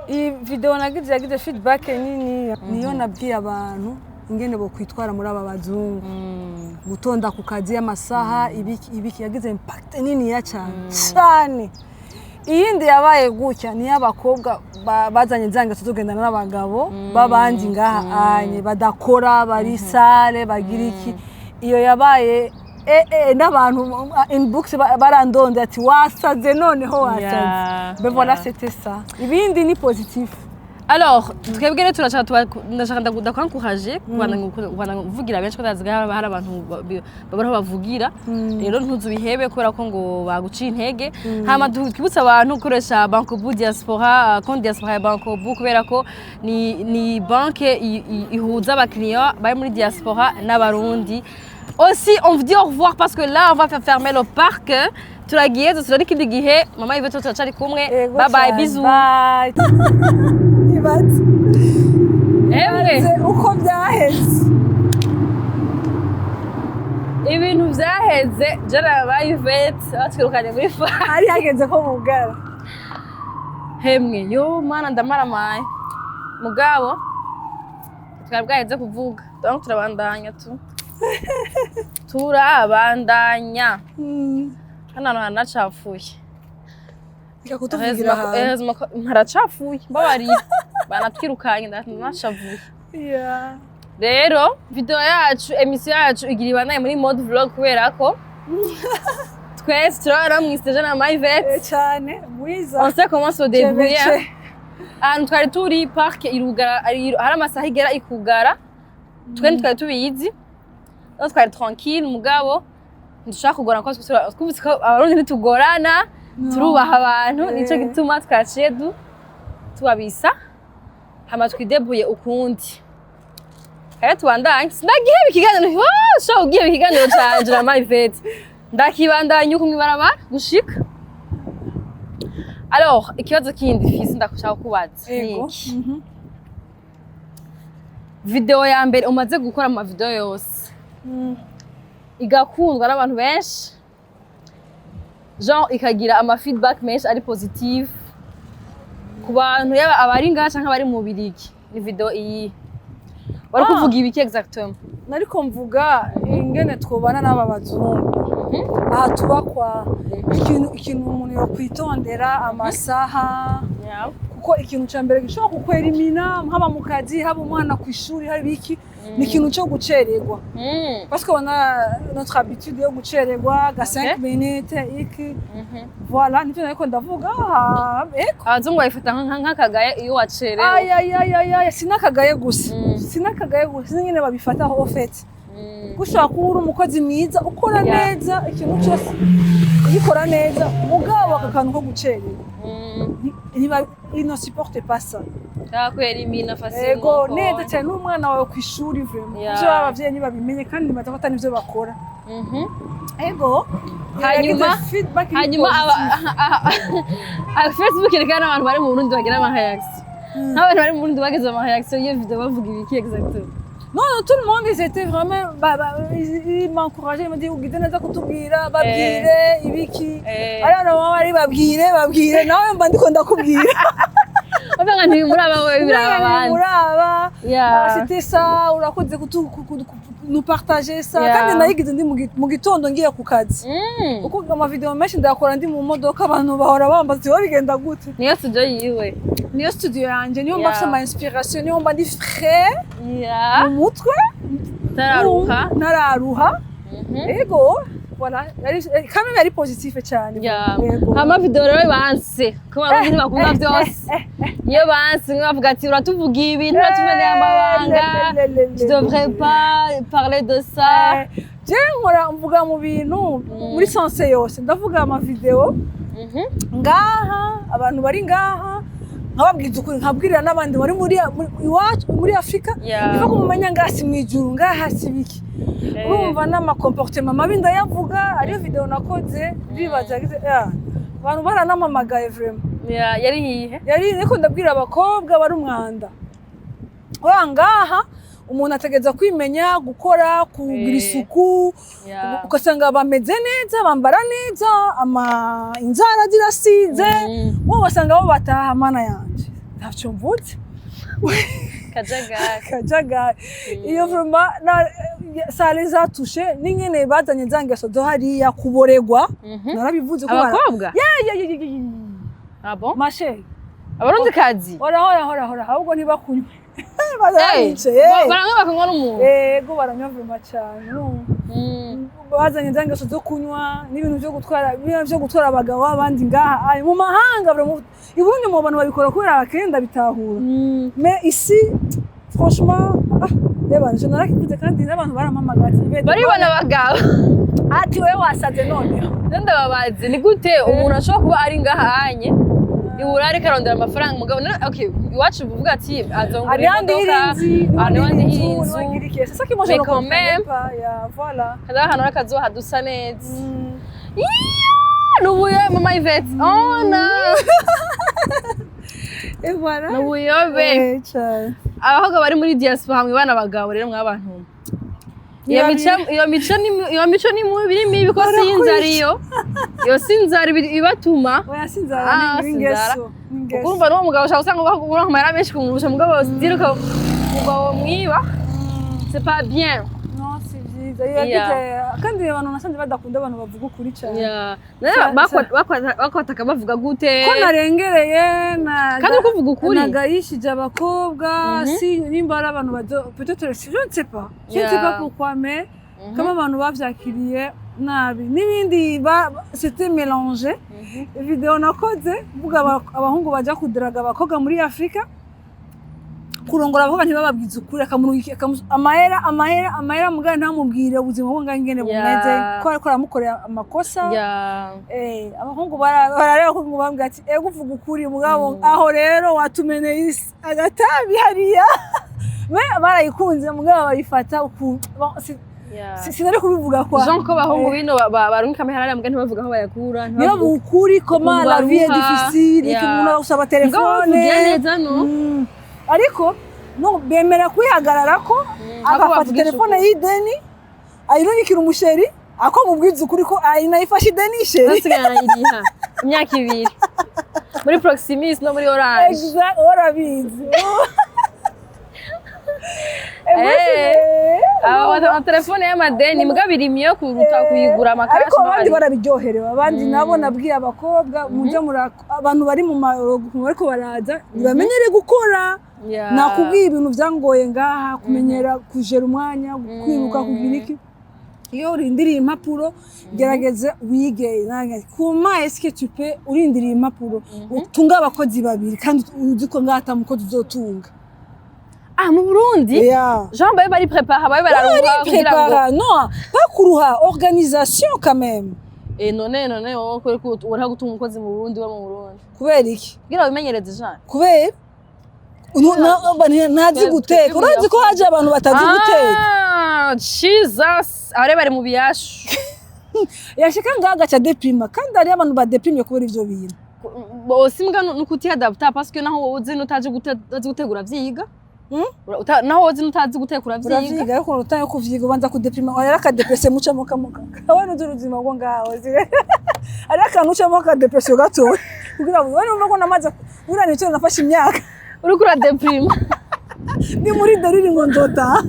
Iyi video nagize yagize feedback nini, niyo nabwiye abantu ingene bokwitwara muri aba bazungu, gutonda ku kazi, amasaha, ibiki ibiki. Yagize impact niniya cyane cyane. Iyindi yabaye gutya niyo abakobwa bazanye za ngeso zo kugendana n'abagabo b'abandi ngaha anye badakora, bari sale, bagira iki. Iyo yabaye n'abantu inbox barandonde ati: "Wasaze, noneho wasaze." Mais voilà, c'était ça. Ibindi ni positif. Alors twebwe rero turashaka ndashaka ndakwankuraje kubandanya kuvugira benshi, ko ndazi ko hari abantu babura aho bavugira. Rero ntuzubihebe kubera ko ngo baguciye intege. Hama twibutse abantu gukoresha Bancobu Diaspora, compte diaspora ya Bancobu, kubera ko ni banke ihuza abakiriya bari muri diaspora n'Abarundi. Aussi, on vous dit au revoir parce que là, on va faire fermer le parc. Turagiye, dusubira n'ikindi gihe. Mama Yvette, turacari kumwe. Ego Bye bye, cyane. Bisous. Bye. Ibaze. Emwe. Ibaze uko byaheze. Ibintu vyaheze jana ba Yvette batwirukanye muri fa. Hari hageze ko bugara. Hemwe yo mana, ndamaramaye, mugabo twari bwaheze kuvuga, donc turabandanya, turabandanya. Hano hantu haranacafuye. Reka kutuvugira ahantu. Heureusement ko haracafuye, mbabarira, banatwirukanye, ndanashavuye. Rero video yacu, émission yacu igira ibandanye muri mode vlog, kubera ko twese turabana mw'isteje na Yvette. Cyane mwiza. On sait comment se débrouiller. Cece. Ahantu twari turi, parc irugara, hari amasaha igera ikugara, twe ntitwari tubizi. Rero twari tranquille, mugabo ntidushaka kugorana, kuko twumvise ko Abarundi ntitugorana, turubaha abantu. Nico gituma twaciye tubabisa, hama twidebuye ukundi. Rero tubandanye, sindagiheba ikiganiro. Sha, ugiheba ikiganiro canje na Yvette, ndakibandanya uko mw'ibarabara gushika. Alors, ikibazo kindi fisi ndashaka kubaza ni Ego. iki: video ya mbere umaze gukora ama video yose igakundwa n'abantu benshi, genre ikagira ama feedback menshi ari positive ku bantu, yaba abari ngaha canke abari mu Bubirigi, ni video iyi wari kuvuga ibiki exactement? Nariko mvuga ingene twobana n'aba bazungu aha tuba, kwa ikintu umuntu yokwitondera amasaha, kuko ikintu ca mbere gishobora kukwerimina, haba mu kazi, haba umwana ku ishuri, haba iki, ni ikintu co gucererwa, parce qu'on a notre habitude yo gucererwa ga 5 minutes iki. Voilà, nivyo nariko ndavuga. Eko. Abazungu babifata nk'akagaye iyo wacerewe. Ayayayaya, sinakagaye gusa, sinakagaye gusa, siningene babifata au fait. Ushobora kuba uri umukozi mwiza, ukora neza, ikintu cyose ugikora neza, mugabo aka kantu ko gucererwa, ils ne supportent pas ça. Kakwerimina facilement. Ego, neza cyane, n'umwana wawe ku ishuri, vraiment. Ivyo abavyeyi ntibabimenye kandi batafata n'ivyo bakora. Ego. Yagize feedback iri Hanyuma positive. Facebook yerekana n'abantu bari mu Burundi bagira ama réaction. Nk'abantu bari mu Burundi bagize ama réaction y'iyo video, bavuga ibiki exactement? Non, non, tout le monde, ils étaient vraiment, bah, ils m'encourageaient, ils m'ont dit, ugize neza kutubwira, babwire, ibiki. Ariya mama bari babwire, babwire, nawe mba ndiko ndakubwira. Bavuga ntibimuraba wewe, biraba abandi. Muraba. Ah, c'était ça, urakoze nous partager ça. Kandi nayigize ndi mu gitondo ngiye ku kazi. Kuko amavideo menshi ndayakora ndi mu modoka, abantu bahora bambaza ati, bigenda gute? Niyo studio yiwe. Niyo studio yanje, niyo mba mfise ama inspiration, niyo mba ndi frais mu mutwe. Tararuha. Ntararuha. Ego, voilà, quand même yari positif cyane. Yego. Hama video rero banse ko Abarundi ntibakunda byose, iyo banse mwe bavuga ati uratuvuga ibintu, uratumeneye amabanga, tu devrais pas parler de ça. Je nkora mvuga mu bintu muri sens yose, ndavuga amavideo ngaha, abantu bari ngaha nkababwiza ukuri, nkabwirira n'abandi bari muri iwacu muri Afurika. Iva kumumenya ngaha si mw'ijuru, ngaha si biki. Urumva n'ama comportement mabi ndayavuga. Ariyo video nakoze bibaza yagize, abantu baranamamagaye vraiment. Yeah, yari hihe? Yari ariko ndabwira abakobwa bari umwanda uriya ngaha, umuntu ategereza kwimenya gukora, kugira isuku. Ugasanga bameze neza, bambara neza, ama inzara zirasize. Wowe wasanga bo bataha, mana yanje, ntacyo mvuze. Kajagari. Kajagari iyo vraiment na ça les a touchés, n'ingene bazanye za ngeso zo hariya kuboregwa. Narabivuze ko Abakobwa. Yeah. Ah bon? Ma chérie. Abarundi kazi. Hora hora hora hora, ahubwo ntibakunywe barabicaye. Baranywa, bakanywa n'umuntu. Ego, baranywa vraiment cyane, urumva. Bazanye za ngeso zo kunywa n'ibintu byo gutwara, biriya byo gutwara abagabo b'abandi ngaha ay, mu mahanga. Vraiment, i Burundi mu bantu babikora kubera abakenda bitahura, mais ici franchement, ah, reba nje narakivuze kandi n'abantu barampamagara ati: "Yvette, Baribona abagabo. Ati wewe wasaze noneho." Ndababazi, ni gute umuntu ashobora kuba ari ngaha anye iburare ariko arondera amafaranga, mugabo okay, iwacu uvuga ati azongura Hari ahandi imodoka, iri inzu, hari ahandi inzu, iri inzu. niho iri iki. C'est ça qui moi je Mais ne quand comprenais même. pas. Yeah, voilà. Kandi ahantu hari akazuba hadusa neza. Iya, nubuye mama Yvette, oh no. Et voilà. Nubuyobe. Eh, cyane. Abakobwa bari muri diaspora hamwe bana abagabo rero, mwabantu, iyo Niba mico, iyo mico ni mibi, ni mibi ko si inzara, iyo si inzara ibatuma. Oya, si inzara, Ah, ni si inzara. ingeso. Ni ingeso. Ukumva n'uwo mugabo ushaka usanga uronka amahera menshi kumurusha, mugabo ziruka umugabo mwiba, c'est pas bien. Non, si byiza. Iyo yagize kandi abantu nasanze badakunda abantu bavuga ukuri cyane. Yeah. None bakwataka bavuga gute? Ko narengereye na Kandi uri kuvuga ukuri. Nagayishije abakobwa, si nimba ari abantu bazo, peut-être, je ne sais pas, je ne sais pas pourquoi, mais kama abantu bavyakiriye nabi n'ibindi c'était mélangé. Video nakoze mvuga abahungu baja kudiraga abakobwa muri Afrika, kurongora abakobwa ntibababwize ukuri, amahera, amahera, amahera, mugabo ntamubwire ubuzima bwo ngaho ingene bumeze, ko ariko aramukorera amakosa. Abahungu barareba ko ngo bambwira ati: "Ego, uvuga ukuri, mugabo aho rero watumeneye isi agatabi hariya." Mais barayikunze, mugabo bayifata uku. Bon, sinari kubivuga kwa Jean ko abahungu bino barungika amahera hariya, muga ntibavuga aho bayakura. Niyo ukuri, comment la vie est baruha. difficile, umuntu agusaba Mugabo telefone. bavugira neza, no? Ariko no bemera kwihagarara ko Ako agafata bavugisha telefone ukuri. y'ideni ayirungikira umusheri, ako mubwiza ukuri ko ayinayifashe ideni, chéri. Basigarana iriha imyaka 2 muri Proximus no muri Orange. Exact, urabizi. Aba telefone y'amadeni mbwa biri miyo kuruta kuyigura ama cash. Ariko abandi barabiryoherewe, abandi nabo nabwiye abakobwa mujye muri abantu bari mu marogo bariko baraza ntibamenyere gukora. Nakubwiye ibintu byangoye ngaha, kumenyera kujera umwanya, kwiruka, kugira iki. Iyo urindiriye impapuro, gerageza wige kuma est-ce que tu peux urindiriye impapuro utunga abakozi babiri kandi uzi ko ngaha ata mukozi uzotunga. Ah, mu Burundi? Yeah. Jean babe bari prépara, babe bararuha kugira ngo Prépara, non pas kuruha, organisation quand même. Eh, none wowe kuri ko uriha gutunga umukozi mu Burundi, wa mu Burundi? Kubera iki? Kugira wimenyereze, Jean. Kubera ntazi guteka. Urazi ko haje abantu batazi guteka. Ah, Jesus, abare bari mu biyashu. Yashika ngaha agaca deprima, kandi hariyo abantu badeprimye kubera ivyo bintu. Bose mbwa nukuti adapta, parce que naho wowe uzi n'utazi utazi gutegura vyiga. Naho wowe uzi n'utazi guteka uravyiga. Uravyiga, ariko utaye kuvyiga ubanza kudeprima. Hariho aka dépression mucamo kamuka kawe n'uzi ubuzima bwo ngaho, hariho akantu ucamo ka dépression gatoya kugira ngo wari wumva ko namaze buriya nicyo nafashe imyaka. Uriko uradeprima. Ni muri délire ngo nzotaha.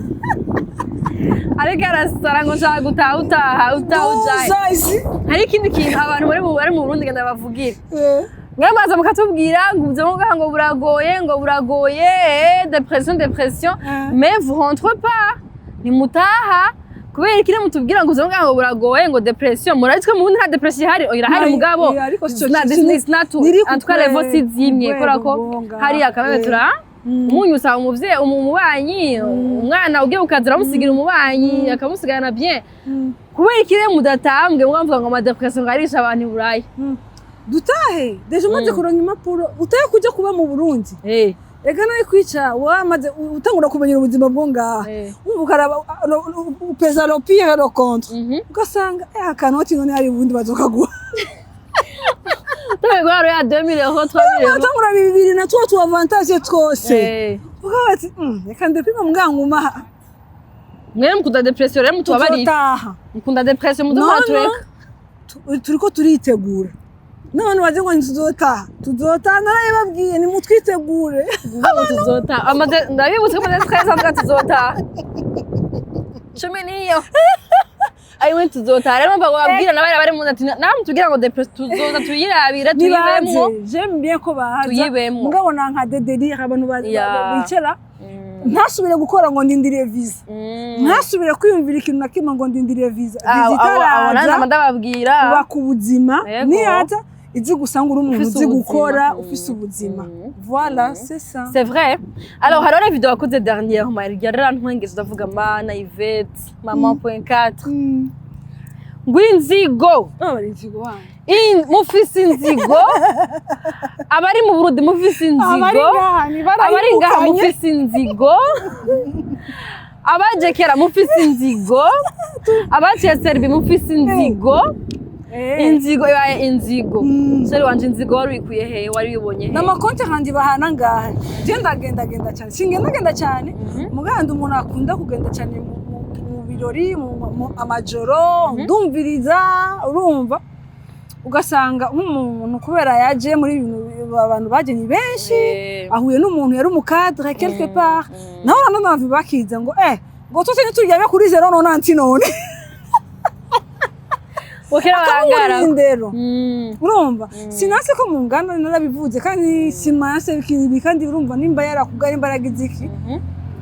Ariko arasara ngo nshaka gutaha, utaha utaha ujaye. Duza izi. Hari ikindi kintu abantu bari mu Burundi ngenda bavugira. Eh. Mwamaze mukatubwira ngo ubuzima bwaho ngo buragoye, ngo buragoye, dépression, dépression. Mais vous rentrez pas, ntimutaha. Kubera iki mutubwira ngo ubuzima bwaho ngo buragoye, ngo dépression? Murazi ko mu Burundi nta dépression ihari? Oya, irahari. Mugabo Ariko it's not niri en tout cas level si zimwe, kubera ko rwego hariya kameme tura umunyu usanga umuvyeyi, umubanyi, umwana ugiye ukaza uramusigira umubanyi akamusigarana bien. Kubera iki rero mudatambwe mwavuga ngo ama dépression ngo arisha abantu i Buraya? Dutahe déjà umaze kuronka impapuro, utahe kuja kuba mu Burundi. Ega nawe kwica wamaze utangura kumenyera ubuzima bwo ngaha, wumva ukaraba upeza le pire, le contre, ugasanga akanoti none hari ubundi bazokaguha. Tawe guharo ya 2000 euros, 3000 euros. Utangura bibiri na twa tu avantage twose, ukaba ati: Reka ndepima mbwangumaha." Mwe mukunda dépression rero, mutubabarire. Tuzotaha. Mukunda dépression, No, muduhora no. tureka. Turiko turitegura n'abantu bazi ngo ntituzotaha, tuzotaha, narabibabwiye, nimutwitegure. Ngo tuzotaha. Amaze ndabibutse ko amaze 13 ans tuzotaha. Cumi niyo ayiwe tuzotaha rero, mva babwira n'abari bari mu ati namwe tubwira ngo dépression, tuzoza tuyirabira, Nibaze. tuyibemwo. J'aime bien ko baza. Tuyibemwo. Mugabo nanka de délire abantu bicara. Ntasubire gukora ngo ndindiriye visa, ntasubire kwiyumvira ikintu na kimwe ngo ndindiriye visa. Ah, Visa abo itaraza, nanje ndababwira. Ubaka ubuzima. Yego. Niyaza izi gusanga uri umuntu Ufise uzi ubuzima. gukora, ufise ubuzima. Voilà, c'est ça. C'est vrai. Alors, hariho na video wakoze dernièrement yarantwengeje, ndavuga: "Mana, Yvette, maman point 4." Ngo inzigo. Ah, bari inzigo wanyu. Mufise inzigo, abari mu Burundi mufise inzigo, Abari ngaha ni abari ngaha barayirukanye. mufise inzigo, abaje kera mufise inzigo, abaciye Serbi mufise inzigo. Inzigo ibaye inzigo. Chéri wanje, inzigo wari wikuye hehe? Wari wibonye hehe? N'amakonti kandi bahana ngaha. Je ndagendagenda cyane, singendagenda cyane muganda. Umuntu akunda kugenda cyane mu birori, mu amajoro, ndumviriza. Urumva, ugasanga nk'umuntu kubera yaje muri ibintu abantu baje ni benshi, ahuye n'umuntu yari umu cadre quelque part, naho nanone bakiza ngo ngo twese ntituryame kuri zéro nonante none. Bukera barangara. Indero. Urumva, sinase ko mungana, narabivuze kandi sinase ibi kandi. Urumva, nimba yarakubwa, nimba yaragize iki,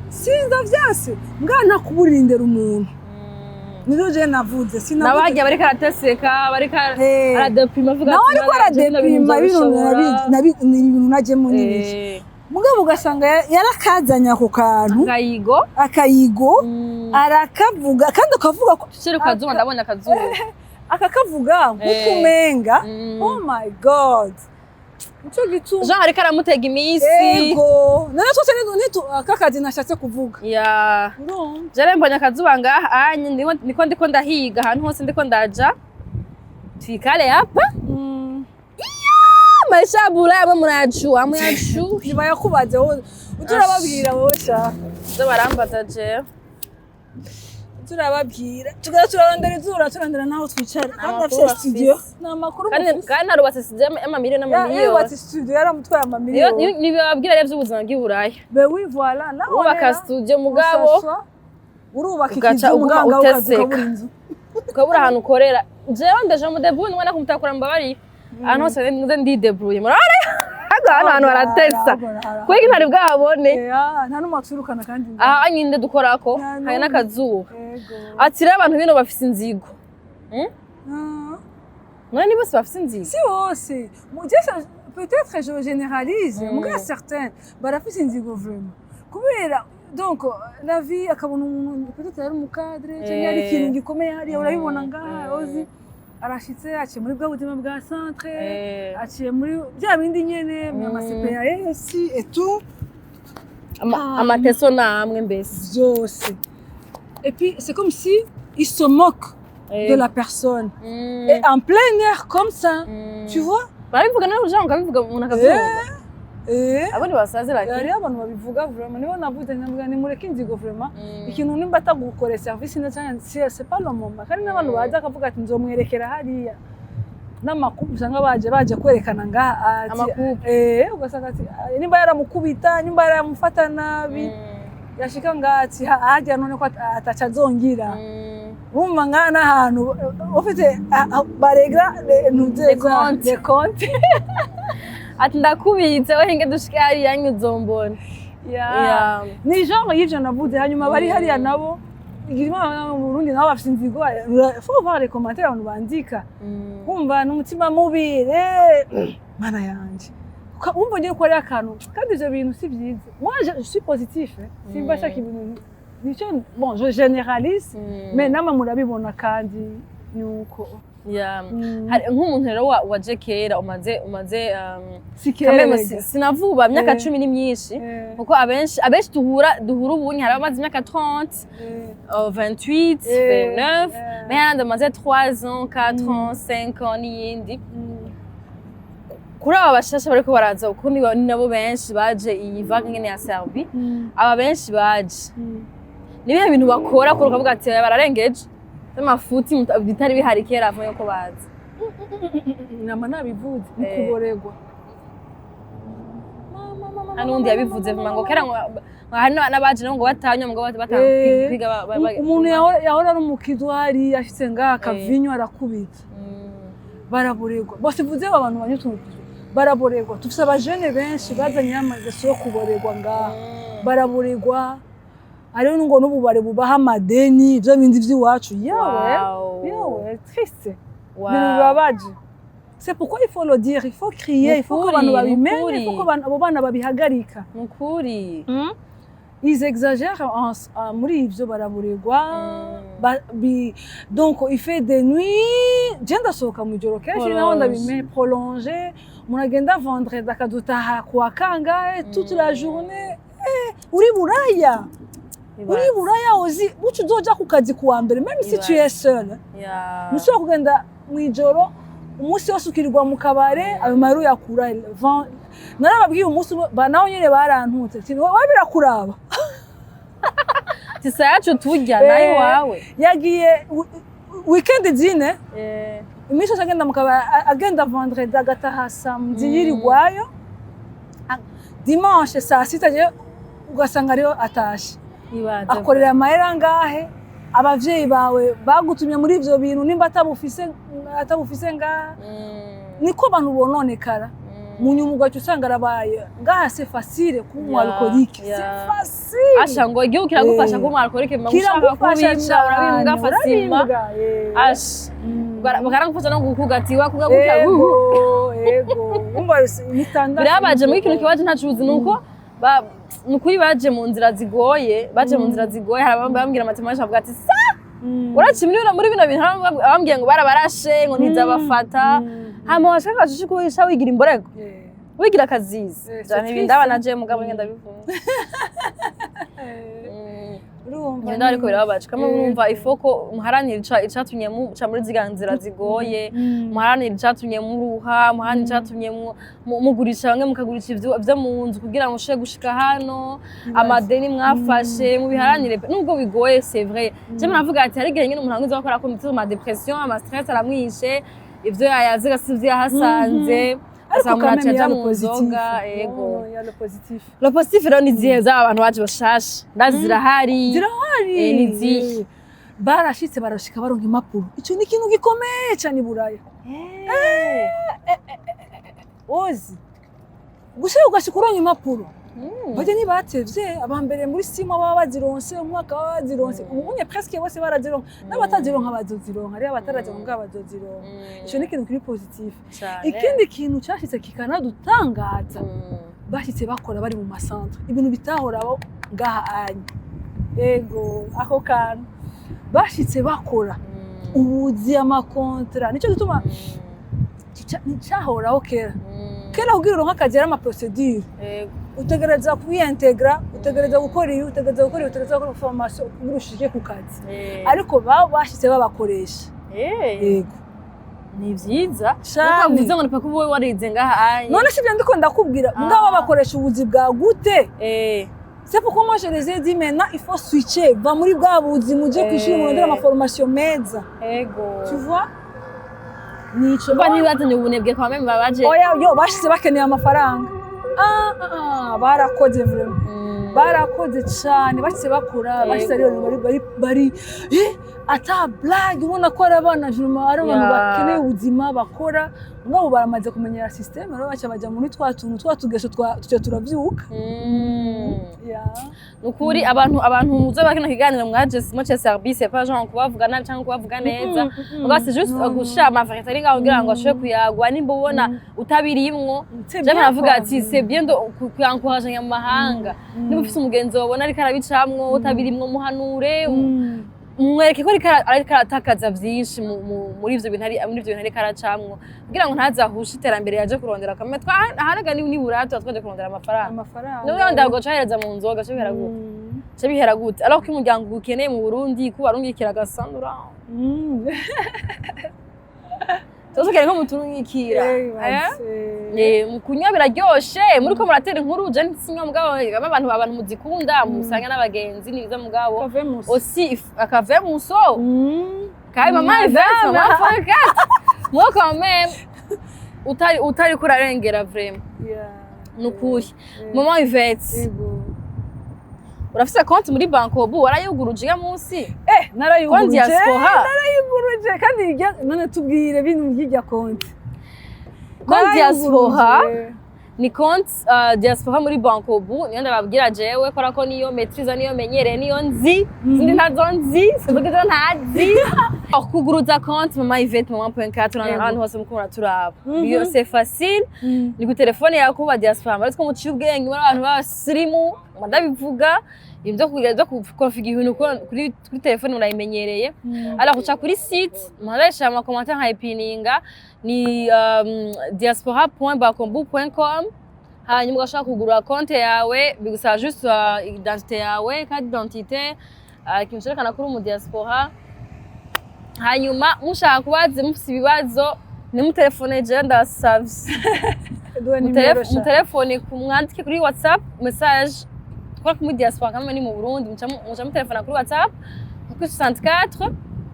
sinza vyanse mbwa ntakuburira indero umuntu. Nivyo je navuze, sinavuze. N'abagiye bariko arateseka, bariko aradeprima, avuga Nawe ati, ariko "Mana yanje, bino bintu aradeprima bino nzobishobora." ni ibintu najemo n'ibiki. Mugabo ugasanga yarakazanye ako kantu. Akayigo. Akayigo. Arakavuga kandi ukavuga ko Tucire ku kazuba, ndabona akazuba. Akakavuga nk'uko umenga, oh my God, nico gituma Jean ariko aramutega iminsi. Ego, none twese nitu aka kazi nashatse kuvuga. Ya. Urumva? Jere mbonye akazuba ngaha anye, ndiko ndahiga ahantu hose, ndiko ndaja twikale hapa. Maisha ya Bulaya amwe murayajua, amwe yacu. Ntibayakubaze wowe, uturababwira wowe sha. Zo barambaza jewe. Turababwira, tugera turarondera izuba, turarondera n'aho twicara kandi Amakuru afite studio. bafise. Ni amakuru Kandi mufise. kandi narubatse studio y'amamiliyoni n'amamiliyoni. Yubatse studio yaramutwaye amamiliyoni. Nibabwira rero by'ubuzima bw'i Buraya. Ben oui, voilà, naho Wubaka rero, studio, mugabo usaswa, urubaka ugaca ikizu uguma muganga ukaza uteseka. ukabura inzu. Ukabura ahantu ukorera. Jewe ndaje mu débrouille, mwana kumutakura mbabari ahantu hose nze ndidebrouille, murabona hano hantu haratesa kubera intari bwabone. Nta n'umwe twirukana kandi. Aha nyine dukorako Nta hari n'umwe. n'akazuba. Yego. Ati rero abantu bino bafise inzigo. Ah. None ni bose bafise inzigo? Si bose. Peut-être je généralise, muga certains barafise inzigo vraiment, kubera donc la vie, akabona umuntu peut-être yari umu cadre cyangwa yari ikintu gikomeye hariya, urabibona ngaha ozi arashitse, aciye muri bwa buzima bwa centre, aciye muri bya bindi nyene, ama CPAS et tout. Amateso namwe mbese. Byose. Et puis c'est comme si il se moque de la personne et en plein air comme ça, tu vois. Barabivuga nawe ujanga ukabivuga, umuntu akavyumva. Abo ni basaze laki. Hariho abantu babivuga vraiment. Nibo navuze, ndavuga nimureke inzigo vraiment. Ikintu nimba atagukorera service neza cyane, c'est pas le moment. Kandi n'abantu baza akavuga ati nzomwerekera hariya, n'amakuru usanga baje kwerekana ngaha ati Amakupe. Ugasanga ati "Ah, nimba yaramukubita, nimba yaramufata nabi, yashika ngaha ati harya none ko ataca azongira." Urumva ngaha n'ahantu ufite baregra Les comptes. Les comptes. Ati ndakubitse we, hinge dushike hariya nyuzombona. Yeah. Ni genre y'ivyo navuze. Hanyuma bari hariya nabo igira Imana mu Burundi nabo bafite inzigo. Faut voir les commentaires abantu bandika, wumva ni umutima mubi. Mana yanje, wumva ngiye ko ari akantu kandi ivyo bintu si vyiza. Moi je suis positif, eh. Simba shaka ibintu nico. Bon, je généralise, mais namwe murabibona kandi nuko. Hari nk'umuntu rero waje kera, umaze Si kera. Kameme Rega. Sinavuba imyaka 10 ni myinshi, kuko abenshi duhura ubunye hari abamaze imyaka 30, 28, 29, mais hari abandi bamaze 3 ans, 4 ans, 5 ans n'iyindi. Kuri aba bashasha bariko baraza, kuko ni nabo benshi baje iyi vague nyene ya Serbie, aba benshi baje, ni ibihe bintu bakora kure ukavuga ati bararengeje by'amafuti bitari bihari kera avuye ko baza? Nama nabivuze ni kuboregwa. Hano n'undi yabivuze vuba ngo kera ngo hari n'abaje nabo ngo batanywa ngo batanga kwiga Umuntu yahora ari umukizo hariya, ashitse ngaha akavinyo arakubita. Baraboregwa bose. Vuze abantu banywa utuntu, baraboregwa. Dufise abajene benshi bazanye amageso yo kuboregwa ngaha. Baraburirwa, hariho ngo n'ububare bubaha amadeni, ibyo bindi by'iwacu, yewe. Yewe, triste. Ibintu bibabaje. C'est pourquoi il faut le dire, il faut crier, il faut ko abantu Nukuri, babimenye, nukuri. il faut ko abo bana babihagarika. Nukuri. Ils exagèrent muri ivyo, baraburirwa. Donc il fait des nuits, je ndasohoka mu ijoro kenshi naho. Prolonge. Ndabimenye, prolongé, umuntu agenda vendredi akadutaha kuwa kangahe, toute la journée. Uri buraya, uri buraya, uzi buca uzoja ku kazi kuwa mbere, même si tu es seul. Ntushobora kugenda mu ijoro umunsi wose, ukirirwa mu kabare, ayo mahera uyakura? Narababwiye umunsi umwe, naho nyene barantutse. Ati, "Wowe birakuraba." Tisa yacu turya nayo iwawe. Yagiye weekend zine, iminsi yose agenda mu kabare, agenda vendredi agataha samedi, yirirwayo. Dimanche saa sita je ugasanga ariyo atashe. Ibaze. Akorera amahera angahe? Abavyeyi bawe bagutumye muri ivyo bintu, nimba atabufise ngaha, niko abantu bononekara. Mu nyuma ugaca usanga arabaye ngaha. C'est facile kuba umu alcoolique, c'est facile. Asha, ngo igihugu kiragufasha kuba umu alcoolique, ushaka Kiragufasha kubimbwa urabimbwa cyane. Facilement. Urabimbwa, eh. Asha, bakaragufasha no gukugatiwa kugakuka. Ego, umva mitanda. Birabaje muri kino kibazo, ntacuzi nuko nukuri baje mu nzira zigoye, baje mu nzira zigoye. Hari abambwira amatematics, bavuga ati sa uraca muri bino bintu. Hari abambwiye ngo barabarashe, ngo ntizabafata, hama washaka washishe kuwisha wigira imborego, wigira akazizi. C'est Jane ibindaba triste. naje mugabo ngenda bivuga. Urumva. Ibintu ariko birababaje kamwe. Urumva ifoko muharanira icatumye muca muri ziriya nzira zigoye, muharanira icatumye muruha, muharanira icatumye mugurisha, bamwe mukagurisha ivyo mu nzu kugira ngo mushobore gushika hano, amadeni mwafashe mubiharanire pe. Nubwo bigoye, c'est vrai, je muravuga ati hari igihe nyine umuntu amwiza gukora ko ama dépression, ama stress aramwishe, ivyo yayaziga si ivyo yahasanze. Ariko Asanga quand umuntu même, il y a aca le mu positif. nzoga, ego. Non, il y a le positif. Le positif rero ni zihe z'aba bantu baje bashasha? Ndazi zirahari. Zirahari. Ni izihe? Barashitse, barashika baronka impapuro. Ico ni ikintu gikomeye cane i Buraya. Ozi gushika ugashika uronka impapuro. Barya ntibatevye, abambere muri 6 mois baba bazironse, umwaka baba bazironse. Ubu unye presque bose barazironka, n'abatazironka bazozironka, hariho abatarazironka bazozironka. Ico ni ikintu kiri positif. Cane. Ikindi kintu cashitse kikanadutangaza, bashitse bakora bari mu ma centre, ibintu bitahoraho ngaha anye. Ego, ako kantu, bashitse bakora ubuzi, ama contrat, nico gituma nticahoraho kera. Kera kugira uronke akazi yari ama procédure. Utegereza kwiyentegra, utegereza gukora ibi, utegereza gukora ibi, utegereza gukora formation kugira ushike ku kazi. Ariko bashitse babakoresha. Yego. Ni vyiza. Cane. Ukavuze ngo ni paka uba warize ngaha anye. None sibyo ndiko ndakubwira? Mugabo babakoresha ubuzi bwa gute? C'est pourquoi moi je les ai dit: maintenant il faut switcher, va muri bwa buzi, muje kwishuri, murondere ama formation meza. Tu vois, nico. Kuba ntibazanye ubunebwe kwa meme babaje. Oya, yo bashitse bakeneye amafaranga. Barakoze vraiment. Barakoze cyane, bashitse bakora, bashitse rero bari ata blague, ubona ko ari abana vraiment, ari abantu bakeneye ubuzima, bakora. Mugabo baramaze kumenyera système rero, baca baja muri twa tuntu twa tugeso twa tuca turavyuka. Yeah. Nukuri abantu muze bakino kiganiro mwaje moce service, pas genre kubavuga nabi cyangwa kubavuga neza. Mugabo c'est juste gushira ama vérité ari ngaho kugira ngo ashobore kuyagwa, nimba ubona utabirimwo. C'est Je bien, navuga quoi. ati c'est bien de kuyankoraje mu mahanga. Niba ufise umugenzi wabona ariko arabicamwo, utabirimwo, muhanure, mwereke ko ariko aratakaza vyinshi muri ivyo bintu, muri ivyo bintu ariko aracamwo, kugira ngo ntazahushe iterambere yaje kurondera. Kamwe ahanaga ni buratu twaje kurondera amafaranga. Amafaranga. Nubwo ndago cahereza mu nzoga, cyo bihera gute? Cyo bihera gute alors ko umuryango ukeneye mu Burundi ko barungikira agasandura? Tuzo ko muturungikira. Eh, Eh? baze. Mu kunywa biraryoshe, muriko muratera inkuru, je nsinywa, mugabo abantu muzikunda musanga n'abagenzi ni biza, mugabo Kave muso. aussi akave muso. Kaye mama Yvette, mama Forecat, moi quand même utari kurarengera vraiment. Nukuri mama Yvette, Yego. urafise konti muri Bancobu, warayuguruje iya munsi? Narayuguruje. Konti diaspora. Narayuguruje kandi none tubwire bintu by'irya konti. Konti diaspora. Narayuguruje. Ni compte diaspora muri Bancobu, niyo ndababwira jewe kora ko niyo maîtrise, niyo menyereye, niyo nzi. Zindi ntazo nzi, sinvuga izo ntazi. Kuguruza compte mama Yvette, mama point 4, ahantu hose muko muraturaba. Iyo c'est facile, ni ku telefone yawe. Kuba diaspora muri two muciye ubwenge, muri abantu b'abasirimu, ndabivuga, ibintu byo kugira byo kukonfiga ibintu kuri telefone murabimenyereye. Alors uca kuri site, muharesha ama commentaire nkayipininga, ni diaspora.bancobu.com. Hanyuma ugashobora kugura konte yawe, bigusaba juste identité yawe, carte d'identité, ikintu cerekana ko uri umu diaspora. Hanyuma mushaka kubaza, mufise ibibazo, nimutelefone jewe, ndabasavye. Duhe nimero sha. Mutelefone, mwandike kuri WhatsApp message kubera ko muri diaspora kamwe ni mu Burundi, muca mutelefona kuri WhatsApp kuri 64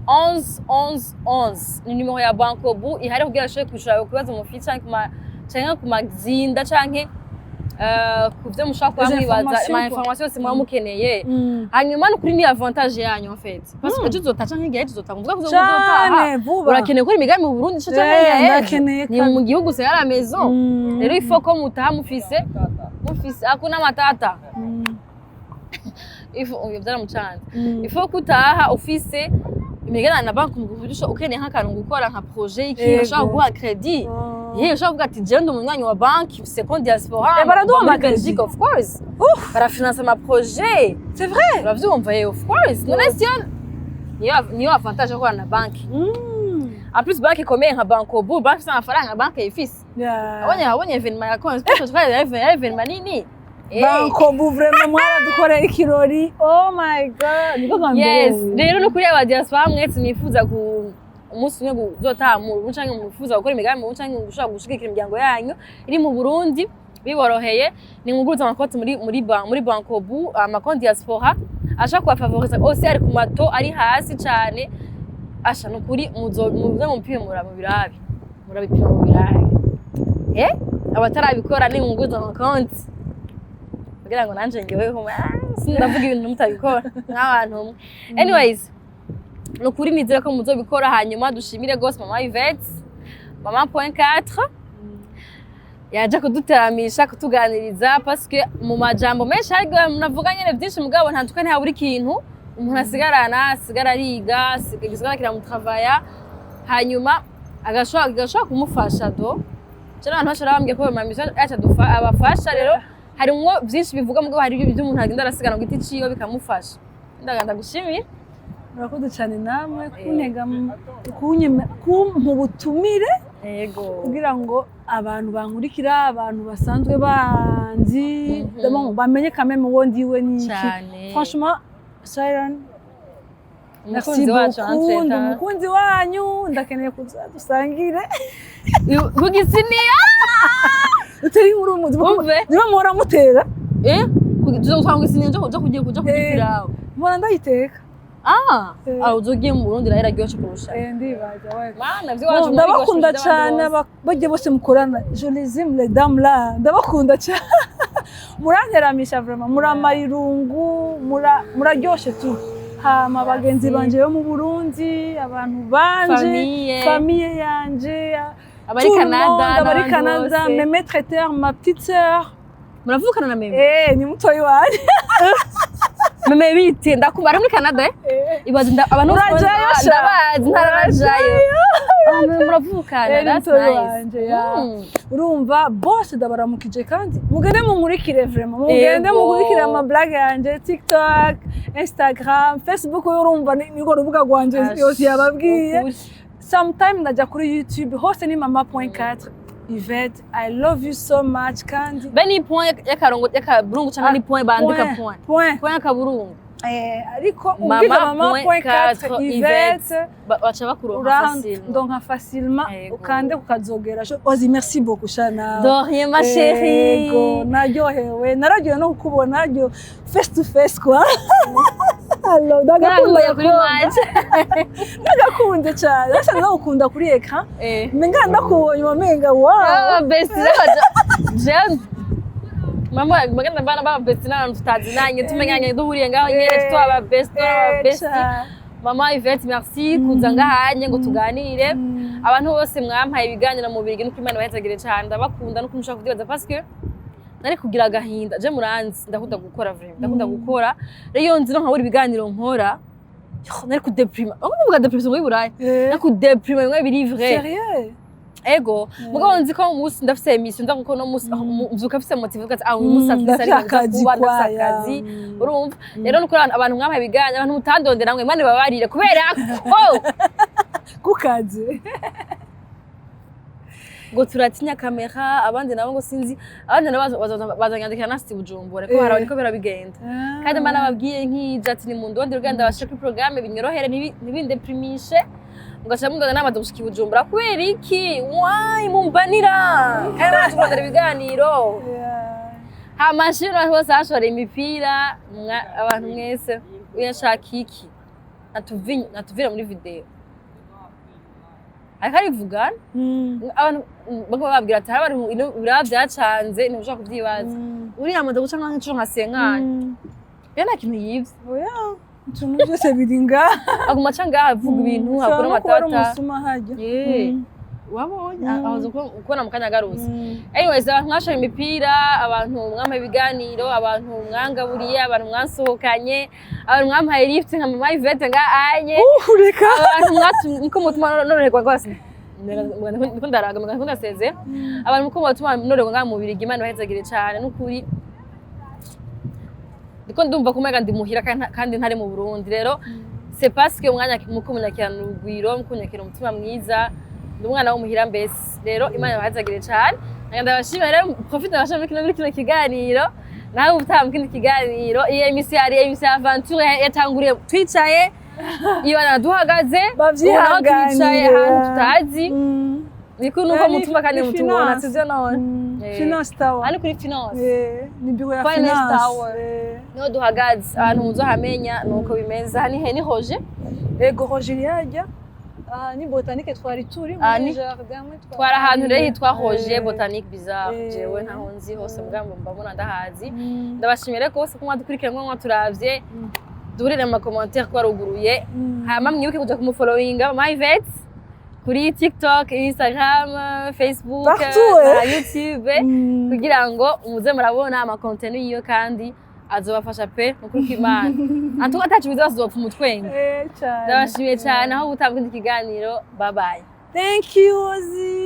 11 11 11. Ni nimero ya Bancobu ihari kugira ashobore kwishura ku bibazo mufite canke ku mazinda canke ku vyo mushobora kuba Les mwibaza, informations, ama quoi. information yose muba mukeneye. Hanyuma ni ukuri ni avantage yanyu en fait, parce que ejo uzota canke igihe ejo uzota, mvuga ko uzotaha. Cane vuba. Urakeneye gukora imigambi mu Burundi ico canke Eh, hirya y'ejo. Ndakeneye. Ni mu gihugu, c'est à la maison. Rero il faut ko mutaha mufise hakuna matata. Il faut oyo byaramucanze. Il faut ko utaha ufise imigenderanire na banki mu buryo ukeneye nk'akantu gukora nka projet y'ikintu, ushobora guha crédit. Yewe, ushobora kuvuga ati jewe ndi umunywanyi wa banki, c'est compte diaspora. Eh, baraduha muri ama crédit. Belgique, of course barafinansa ama projet. C'est vrai. Uravyumva? Of course. None siyo niyo avantage yo gukorana na banki? En plus banki ikomeye nka Bancobu, banki ifise amafaranga, banki ifise abonye événement ya konti twari événement nini. Bancobu vraiment mwaradukoreye ikirori, oh my God, niko bwa mbere. Yes, rero no kuri aba diaspora mwese mwifuza ku umunsi umwe kuzotaha mu Burundi, canke mwifuza gukora imigambi mu Burundi, canke gushobora gushigikira imiryango yanyu iri mu Burundi biboroheye, ni mwuguruze amakonti muri Bancobu, amakonti diaspora ashaka kubafavoriza aussi, ari ku mato ari hasi cane. Asha nukuri muze mupime, murabirabe, murabipima mu birabe. Abatarabikora ni mwuguruze amakonti kugira ngo nanje ngeweho sindavuga ibintu mutabikora nk'abantu umwe. Anyways, ni ukuri nizere ko muzobikora. Hanyuma dushimire gose mama Yvette, mama point 4, yaje kuduteramisha, kutuganiriza, parce que mu majambo menshi ariko munavuga nyene byinshi, mugabo ntantuka ntihabura ikintu umuntu asigarana, asigara ariga, gisigara kiramutravaya, hanyuma agashobora kumufasha. Do cyane abantu bashobora bambwiye ko ayo mission yacu abafasha. Rero harimwo byinshi bivuga, mugabo hari ibyo umuntu agenda arasigana ku giti ciwe bikamufasha. Ndaganda gushimira. Murakoze cyane namwe kuntega kumpa ubutumire kugira ngo abantu bankurikira, abantu basanzwe banzi, d'abord bamenye quand même uwo ndiwe n'iki. Cyane. Franchement, Sharon, merci Umukunzi wacu. beaucoup. Ndi Entre umukunzi wanyu, ndakeneye kuza dusangire. Kugisiniya. Utari inkuru muzi. Umve. Niba muhora mutera. Tuzogutanga isiniya njo kugiye kuja kurya ipirawu. Mpora ndayiteka. Ah. Eh. Ah, uzogiye mu Burundi nayo iraryoshe kurusha. Eh, ndibaza ouais. Mana vy'iwacu. Bon, ndabakunda cyane bajye bose mukorana, je les aime, les dames là, ndabakunda cyane, muranteramisha vraiment, muramara irungu, muraryoshe tu. Hama bagenzi banje bo mu Burundi, abantu banje, Famille. Famille yanje, Abari tout le Canada, monde, abari n'abandi Canada, bose. Meme traiteur, ma petite sœur. Muravukana na meme? Eh, ni mutoyi wanje. Meme bite? Ndakumva ari muri Canada, eh? Ibaze abantu bose. Urajayo sha? Ndabazi, ntaranajayo. Ah, meme muravukana? Eh, ni That's mutoyi nice. wanje, ya. Urumva bose ndabaramukije, kandi mugende munkurikire vraiment, mugende munkurikire ama blague yanje, TikTok, Instagram, Facebook. Urumva niko rubuga rwanje yose yababwiye. Ukuri. Sometime ndajya kuri YouTube, hose ni mama.4 Yvette. I love you so much kandi. Be ni point y'akarongo y'akaburungu cyangwa ni point bandika point? Point. Point y'akaburungu. Eh, ariko Mama ubwiza mama point point 4 4 Yvette. Baca bakuronka facile. Ndonka facilement. Yego. Ukande kukazogera. Ozi, merci beaucoup shana. De rien, ma chérie. Yego, naryohewe, nararyohewe no kukubona, naryo face to face quoi. Alors, ndagakunda. Naraguye kuri match. Ndagakunze cyane, nasa ndagukunda kuri écran. Eh. Menga ndakubonye wamenga wow. Ah, besti n'abaja jeune mama magana bana ba besti n'abantu tutazinanye, tumenyanye duhuriye ngaho nyene, twaba besti, twaba besti. Mama Yvette, merci kuza ngahanye ngo tuganire. Abantu bose mwampaye ibiganiro mu Bubirigi, nuko Imana ibahezagire cyane, ndabakunda nuko mushaka kuvyibaza, parce que nari kugira agahinda. Je muranzi, ndakunda gukora, vraiment ndakunda gukora. Rero iyo nzi no nkabura ibiganiro nkora, yo, nari kudeprima. Aho muvuga dépression muri Burayi, nari kudeprima bimwe biri vrai. Sérieux? Ego, mugabo nzi ko umunsi ndafise émission, ndavuga ko no munsi mvyuka mfise motive, ati ah, uyu munsi afise Ndafise akazi. Kuba ndafise Kwaya. akazi. Urumva rero, nuko abantu mwampaye ibiganiro, abantu mutandondera mwe, Imana ibabarire kubera ko Kukazi. Ngo turatinya kamera, abandi nabo ngo sinzi, abandi nabo bazanyandikira nasi Bujumbura ko hari niko birabigenda. Kandi mba nababwiye nk'ija ati ni mundondere kugira ndabashe kuri programme binyorohere, ntibindeprimishe, mugaca mundonda namaze gushika i Bujumbura. Kubera iki wayi mumbanira kandi namaze kurondera ibiganiro? Hama nshimire abantu bose bashoreye imipira, abantu mwese. Uyashaka iki? Natuvire muri video ariko arivugana. Abantu baguma babwira ati hari abantu ino biraba byacanze, ntibushobora kubyibaza. Uriya amaze guca nk'inshuro nka cinquante, rero nta kintu yivye. Oya, utuntu byose biri ngaha. Aguma aca ngaha avuga ibintu. Ushobora Hakuna no kuba ari matata. umusuma hajya. Wabonye ahoze kubona mu kanya agarutse. Anyways, abantu mwashoye imipira, abantu mwampaye ibiganiro, abantu mwangaburiye, abantu mwansohokanye, abantu mwampaye lift nka mama Yvette nga anye, Ureka. abantu mwatumye niko mutuma noroherwa rwose, niko ndaraga, niko ndaseze, abantu muko mutuma noroherwa ngaha mu Bubirigi, Imana ibahezagire cane n'ukuri. Ndiko ndumva ko umenga ndi muhira kandi ntari mu Burundi. Rero c'est parce que umwanya muko munyakirana urugwiro, muko munyakira umutima mwiza, ndi umwana wo muhira mbese. Rero Imana ibahezagire cane. Nanga ndabashimira rero, profite ndabashimira muri kino kiganiro. Nawe ubutaha mu kindi kiganiro. Iyi émission yari émission ya aventure, yatanguriye twicaye, iyo duhagaze, ubu naho twicaye ahantu tutazi. Niko nuko mutuma kandi Ni mutubona. finance. Sivyo none? Finance Tower. Aha ni kuri Finance. Ni biro ya Finance Finance. Tower. Niho duhagaze, ahantu muzohamenya nuko bimeze. Aha ni he? Ni Roger? Ego, Roger yajya. Aha ni botanique, twari turi Ah, muri jardin hamwe. Twari ahantu rero hitwa Roger Botanique Bizarre. Jewe ntaho nzi hose, mugabo mbabona ndahazi. Ndabashimira rwose ko mwadukurikira, mwa mwaturavye. Duhurire mu ma commentaires ko waruguruye. Hama mwibuke kuja kumufollowinga Mama Yvette kuri TikTok, Instagram, Facebook Partout, na eh. YouTube, kugira ngo muze murabona ama contenu yiwe, kandi azobafasha pe mu kuri kw'Imana. Antuka atacu biza bazopfa umutwengo. Cyane. Ndabashimiye cyane, aho gutanga ikindi kiganiro. Bye bye. Thank you, Ozzy.